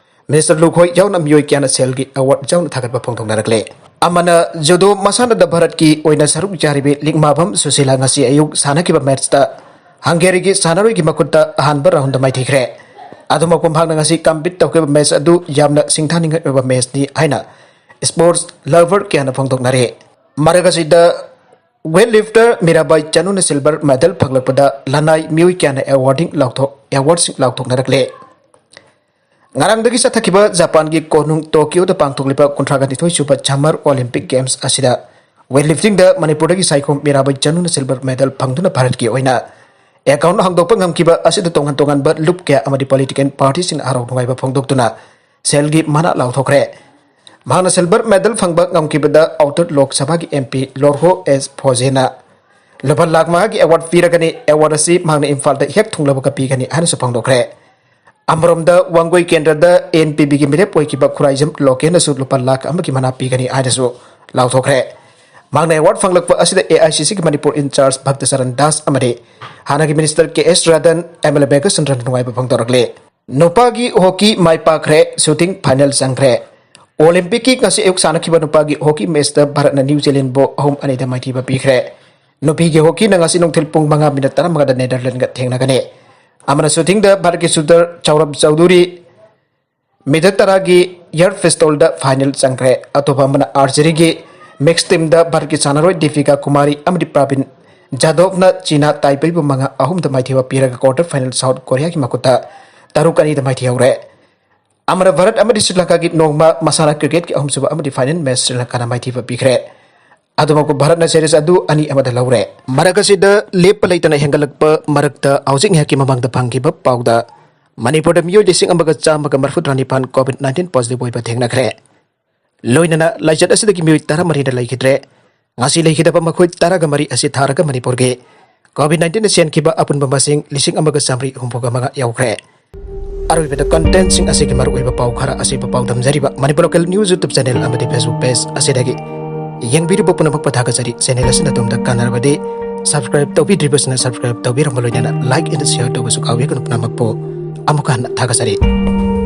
Minister ꯂꯨꯈꯣꯏ ꯌꯥꯎꯅ ꯃꯤꯑꯣꯏ ꯀꯌꯥꯅ ꯁꯦꯜꯒꯤ award ꯌꯥꯎꯅ ꯊꯥꯒꯠꯄ ꯐꯣꯡꯗꯣꯛꯅꯔꯛꯂꯦ꯫ ꯑꯃꯅ judo ꯃꯁꯥꯟꯅꯗ ꯚꯥꯔꯠꯀꯤ ꯑꯣꯏꯅ ꯁꯔꯨꯛ ꯌꯥꯔꯤꯕꯤ ꯂꯤꯛꯃꯥꯕꯝ ꯁꯨꯁꯤꯂꯥ ꯉꯁꯤ ꯑꯌꯨꯛ ꯁꯥꯟꯅꯈꯤꯕ matchꯇ ꯍꯪꯒꯦꯔꯤꯒꯤ ꯁꯥꯟꯅꯔꯣꯏꯒꯤ ꯃꯈꯨꯠꯇ ꯑꯍꯥꯟꯕ roundꯗ ꯃꯥꯏꯊꯤꯈ꯭ꯔꯦ꯫ ꯑꯗꯨꯃꯛꯄꯨ ꯃꯍꯥꯛꯅ ꯉꯁꯤ compete ꯇꯧꯈꯤꯕ match ꯑꯗꯨ ꯌꯥꯝꯅ ꯁꯤꯡꯊꯥꯅꯤꯡꯉꯥꯏ ꯑꯣꯏꯕ matchꯅꯤ ꯍꯥꯏꯅ sports lover ꯀꯌꯥꯅ ꯐꯣꯡꯗꯣꯛꯅꯔꯤ꯫ ꯃꯔꯛ ꯑꯁꯤꯗ weightlifter ꯃꯤꯔꯥꯕꯥꯏ ꯆꯅꯨꯅ silver medal ꯐꯪꯂꯛꯄꯗ ꯂꯅꯥꯏ ꯃꯤꯑꯣꯏ ꯀꯌꯥꯅ awarding ꯂꯥꯎꯊꯣꯛ-, awardꯁꯤꯡ ꯂꯥꯎꯊꯣꯛꯅꯔꯛꯂꯦ꯫ ꯉꯔꯥꯡꯗꯒꯤ ꯆꯠꯊꯈꯤꯕ ꯖꯄꯥꯟꯒꯤ ꯀꯣꯅꯨꯡ ꯇꯣꯀꯤꯌꯣꯗ ꯄꯥꯡꯊꯣꯛꯂꯤꯕ ꯀꯨꯟꯊ꯭ꯔꯥꯒ ꯅꯤꯊꯣꯏ ꯁꯨꯕ Summer Olympic Games ꯑꯁꯤꯗ weightliftingꯗ ꯃꯅꯤꯄꯨꯔꯗꯒꯤ ꯁꯥꯏꯈꯣꯝ ꯃꯤꯔꯥꯕꯥꯏ ꯆꯅꯨꯅ silver medal ꯐꯪꯗꯨꯅ ꯚꯥꯔꯠꯀꯤ ꯑꯣꯏꯅ account ꯍꯥꯡꯗꯣꯛꯄ ꯉꯝꯈꯤꯕ ꯑꯁꯤꯗ ꯇꯣꯉꯥꯟ ꯇꯣꯉꯥꯟꯕ ꯂꯨꯞ ꯀꯌꯥ ꯑꯃꯗꯤ political partyꯁꯤꯡꯅ ꯍꯔꯥꯎ ꯅꯨꯡꯉꯥꯏꯕ ꯐꯣꯡꯗꯣꯛꯇꯨꯅ ꯁꯦꯜꯒꯤ ꯃꯅꯥ ꯂꯥꯎꯊꯣꯛꯈ꯭ꯔꯦ꯫ ꯃꯍꯥꯛꯅ silver medal ꯐꯪꯕ ꯉꯝꯈꯤꯕꯗ outer ꯂꯣꯛ ꯁꯚꯥꯒꯤ MP ꯂꯣꯔꯍꯣ ꯑꯦꯁ ꯐꯣꯖꯦꯅ ꯂꯨꯄꯥ ꯂꯥꯈ ꯃꯉꯥꯒꯤ award ꯄꯤꯔꯒꯅꯤ꯫ Award ꯑꯁꯤ ꯃꯍꯥꯛꯅ ꯏꯝꯐꯥꯜꯗ ꯍꯦꯛ ꯊꯨꯡꯂꯕꯒ ꯄꯤꯒꯅꯤ ꯍꯥꯏꯅꯁꯨ ꯐꯣꯡꯗꯣꯛꯈ꯭ꯔꯦ꯫ ꯑꯃꯔꯣꯝꯗ ꯋꯥꯡꯒꯣꯏ ꯀꯦꯟꯗ꯭ꯔꯗ ꯑꯦꯟ ꯄꯤ ꯕꯤꯒꯤ ꯃꯤꯔꯦꯞ ꯑꯣꯏꯈꯤꯕ ꯈꯨꯔꯥꯏꯖꯝ ꯂꯣꯀꯦꯟꯅꯁꯨ ꯂꯨꯄꯥ ꯂꯥꯈ ꯑꯃꯒꯤ ꯃꯅꯥ ꯄꯤꯒꯅꯤ ꯍꯥꯏꯅꯁꯨ ꯂꯥꯎꯊꯣꯛꯈ꯭ꯔꯦ꯫ ꯃꯍꯥꯛꯅ award ꯐꯪꯂꯛꯄ ꯑꯁꯤꯗ ꯑꯦ ꯑꯥꯏ ꯁꯤ ꯁꯤꯒꯤ ꯃꯅꯤꯄꯨꯔ in charge ꯚꯛꯇꯆꯔꯟ ꯗꯥꯁ ꯑꯃꯗꯤ ꯍꯥꯟꯅꯒꯤ minister K S Radhan, M L A ꯕꯦꯒꯁꯟꯗ꯭ꯔꯅ ꯅꯨꯡꯉꯥꯏꯕ ꯐꯣꯡꯗꯣꯔꯛꯂꯤ꯫ ꯅꯨꯄꯥꯒꯤ hockey ꯃꯥꯏ ꯄꯥꯛꯈ꯭ꯔꯦ, shooting final ꯆꯪꯈ꯭ꯔꯦ꯫ Olympicꯀꯤ ꯉꯁꯤ ꯑꯌꯨꯛ ꯁꯥꯟꯅꯈꯤꯕ ꯅꯨꯄꯥꯒꯤ hockey matchꯇ ꯚꯥꯔꯠꯅ ꯅ꯭ꯌꯨ ꯖꯤꯂꯦꯟꯕꯨ ꯑꯍꯨꯝ ꯑꯅꯤꯗ ꯃꯥꯏꯊꯤꯕ ꯄꯤꯈ꯭ꯔꯦ꯫ ꯅꯨꯄꯤꯒꯤ hockeyꯅ ꯉꯁꯤ ꯅꯨꯡꯊꯤꯜ ꯄꯨꯡ ꯃꯉꯥ ꯃꯤꯅꯠ ꯇꯔꯥꯃꯉꯥꯗ ꯅꯦꯗꯔꯂꯦꯟꯒ ꯊꯦꯡꯅꯒꯅꯤ꯫ ꯑꯃꯅ shootingꯗ ꯚꯥꯔꯠꯀꯤ shooter ꯆꯧꯔꯕ ꯆꯧꯙꯨꯔꯤ meter ꯇꯔꯥꯒꯤ ꯑꯦꯌꯔ ꯄꯤꯁꯇꯣꯜꯗ ꯐꯥꯏꯅꯦꯜ ꯆꯪꯈ꯭ꯔꯦ꯫ ꯑꯇꯣꯞꯄ ꯑꯃꯅ ꯑꯥꯔꯆꯔꯤꯒꯤ ꯃꯤꯛꯁ ꯇꯤꯝꯗ ꯚꯥꯔꯠꯀꯤ ꯁꯥꯟꯅꯔꯣꯏ ꯗꯤꯄꯤꯀꯥ ꯀꯨꯃꯥꯔꯤ ꯑꯃꯗꯤ ꯄ꯭ꯔꯥꯕꯤꯟ ꯖꯥꯗꯣꯚꯅ ꯆꯤꯅꯥ ꯇꯥꯏꯄꯩꯕꯨ ꯃꯉꯥ ꯑꯍꯨꯝꯗ ꯃꯥꯏꯊꯤꯕ ꯄꯤꯔꯒ ꯀ꯭ꯋꯥꯔꯇꯔ ꯐꯥꯏꯅꯦꯜ ꯁꯥꯎꯠ ꯀꯣꯔꯤꯌꯥꯒꯤ ꯃꯈꯨꯠꯇ ꯇꯔꯨꯛ ꯑꯅꯤꯗ ꯃꯥꯏꯊꯤꯍꯧꯔꯦ꯫ ꯑꯃꯅ ꯚꯥꯔꯠ ꯑꯃꯗꯤ ꯁ꯭ꯔꯤꯂꯪꯀꯥꯒꯤ ꯅꯣꯡꯃ ꯃꯁꯥꯟꯅ ꯀ꯭ꯔꯤꯀꯦꯠꯀꯤ ꯑꯍꯨꯝꯁꯨꯕ ꯑꯃꯗꯤ ꯐꯥꯏꯅꯦꯜ ꯃꯦꯆ ꯁ꯭ꯔꯤꯂꯪꯀꯥꯅ ꯃꯥꯏꯊꯤꯕ ꯄꯤꯈ꯭ꯔꯦ꯫ ꯑꯗꯨꯃꯛꯄꯨ ꯚꯥꯔꯠꯅ ꯁꯦꯔꯤꯁ ꯑꯗꯨ ꯑꯅꯤ ꯑꯃꯗ ꯂꯧꯔꯦ꯫ ꯃꯔꯛ ꯑꯁꯤꯗ ꯂꯦꯞꯄ ꯂꯩꯇꯅ ꯍꯦꯟꯒꯠꯂꯛꯄ ꯃꯔꯛꯇ ꯍꯧꯖꯤꯛ ꯉꯥꯏꯍꯥꯛꯀꯤ ꯃꯃꯥꯡꯗ ꯐꯪꯈꯤꯕ ꯄꯥꯎꯗ ꯃꯅꯤꯄꯨꯔꯗ ꯃꯤꯑꯣꯏ ꯂꯤꯁꯤꯡ ꯑꯃꯒ ꯆꯥꯝꯃꯒ ꯃꯔꯐꯨꯇꯔꯥ ꯅꯤꯄꯥꯟ ꯀꯣꯚꯤꯗ ꯅꯥꯏꯟꯇꯤꯟ ꯄꯣꯖꯤꯇꯤꯚ ꯑꯣꯏꯕ ꯊꯦꯡꯅꯈ꯭ꯔꯦ꯫ ꯂꯣꯏꯅꯅ ꯂꯥꯏꯆꯠ ꯑꯁꯤꯗꯒꯤ ꯃꯤꯑꯣꯏ ꯇꯔꯥꯃꯔꯤꯅ ꯂꯩꯈꯤꯗ꯭ꯔꯦ꯫ ꯉꯁꯤ ꯂꯩꯈꯤꯗꯕ ꯃꯈꯣꯏ ꯇꯔꯥꯒ ꯃꯔꯤ ꯑꯁꯤ ꯊꯥꯔꯒ ꯃꯅꯤꯄꯨꯔꯒꯤ ꯀꯣꯚꯤꯗ ꯅꯥꯏꯟꯇꯤꯟꯅ ꯁꯦꯟꯈꯤꯕ ꯑꯄꯨꯟꯕ ꯃꯁꯤꯡ ꯂꯤꯁꯤꯡ ꯑꯃꯒ ꯆꯥꯃꯔꯤ ꯍꯨꯝꯐꯨꯒ ꯃꯉꯥ ꯌꯧꯈ꯭ꯔꯦ꯫ ꯑꯔꯣꯏꯕꯗ ꯀꯟꯇꯦꯟꯁꯤꯡ ꯑꯁꯤꯒꯤ ꯃꯔꯨꯑꯣꯏꯕ ꯄꯥꯎ ꯈꯔ ꯑꯁꯤꯕꯨ ꯄꯥꯎꯗꯝꯖꯔꯤꯕ Manipur local news YouTube channel ꯑꯃꯗꯤ ꯐꯦꯁꯕꯨꯛ ꯄꯦꯖ ꯑꯁꯤꯗꯒꯤ ꯌꯦꯡꯕꯤꯔꯤꯕ ꯄꯨꯝꯅꯃꯛꯄꯨ ꯊꯥꯒꯠꯆꯔꯤ꯫ ꯆꯦꯅꯦꯜ ꯑꯁꯤꯅ ꯑꯗꯣꯝꯗ ꯀꯥꯟꯅꯔꯕꯗꯤ ꯁꯕꯁꯀ꯭ꯔꯥꯏꯕ ꯇꯧꯕꯤꯗ꯭ꯔꯤꯕꯁꯤꯅ ꯁꯕꯁꯀ꯭ꯔꯥꯏꯕ ꯇꯧꯕꯤꯔꯝꯕ ꯂꯣꯏꯅꯅ ꯂꯥꯏꯛ ꯑꯦꯟ ꯁꯤꯌꯔ ꯇꯧꯕꯁꯨ ꯀꯥꯎꯕꯤꯒꯅꯨ꯫ ꯄꯨꯝꯅꯃꯛꯄꯨ ꯑꯃꯨꯛꯀ ꯍꯟꯅ ꯊꯥꯒꯠꯆꯔꯤ꯫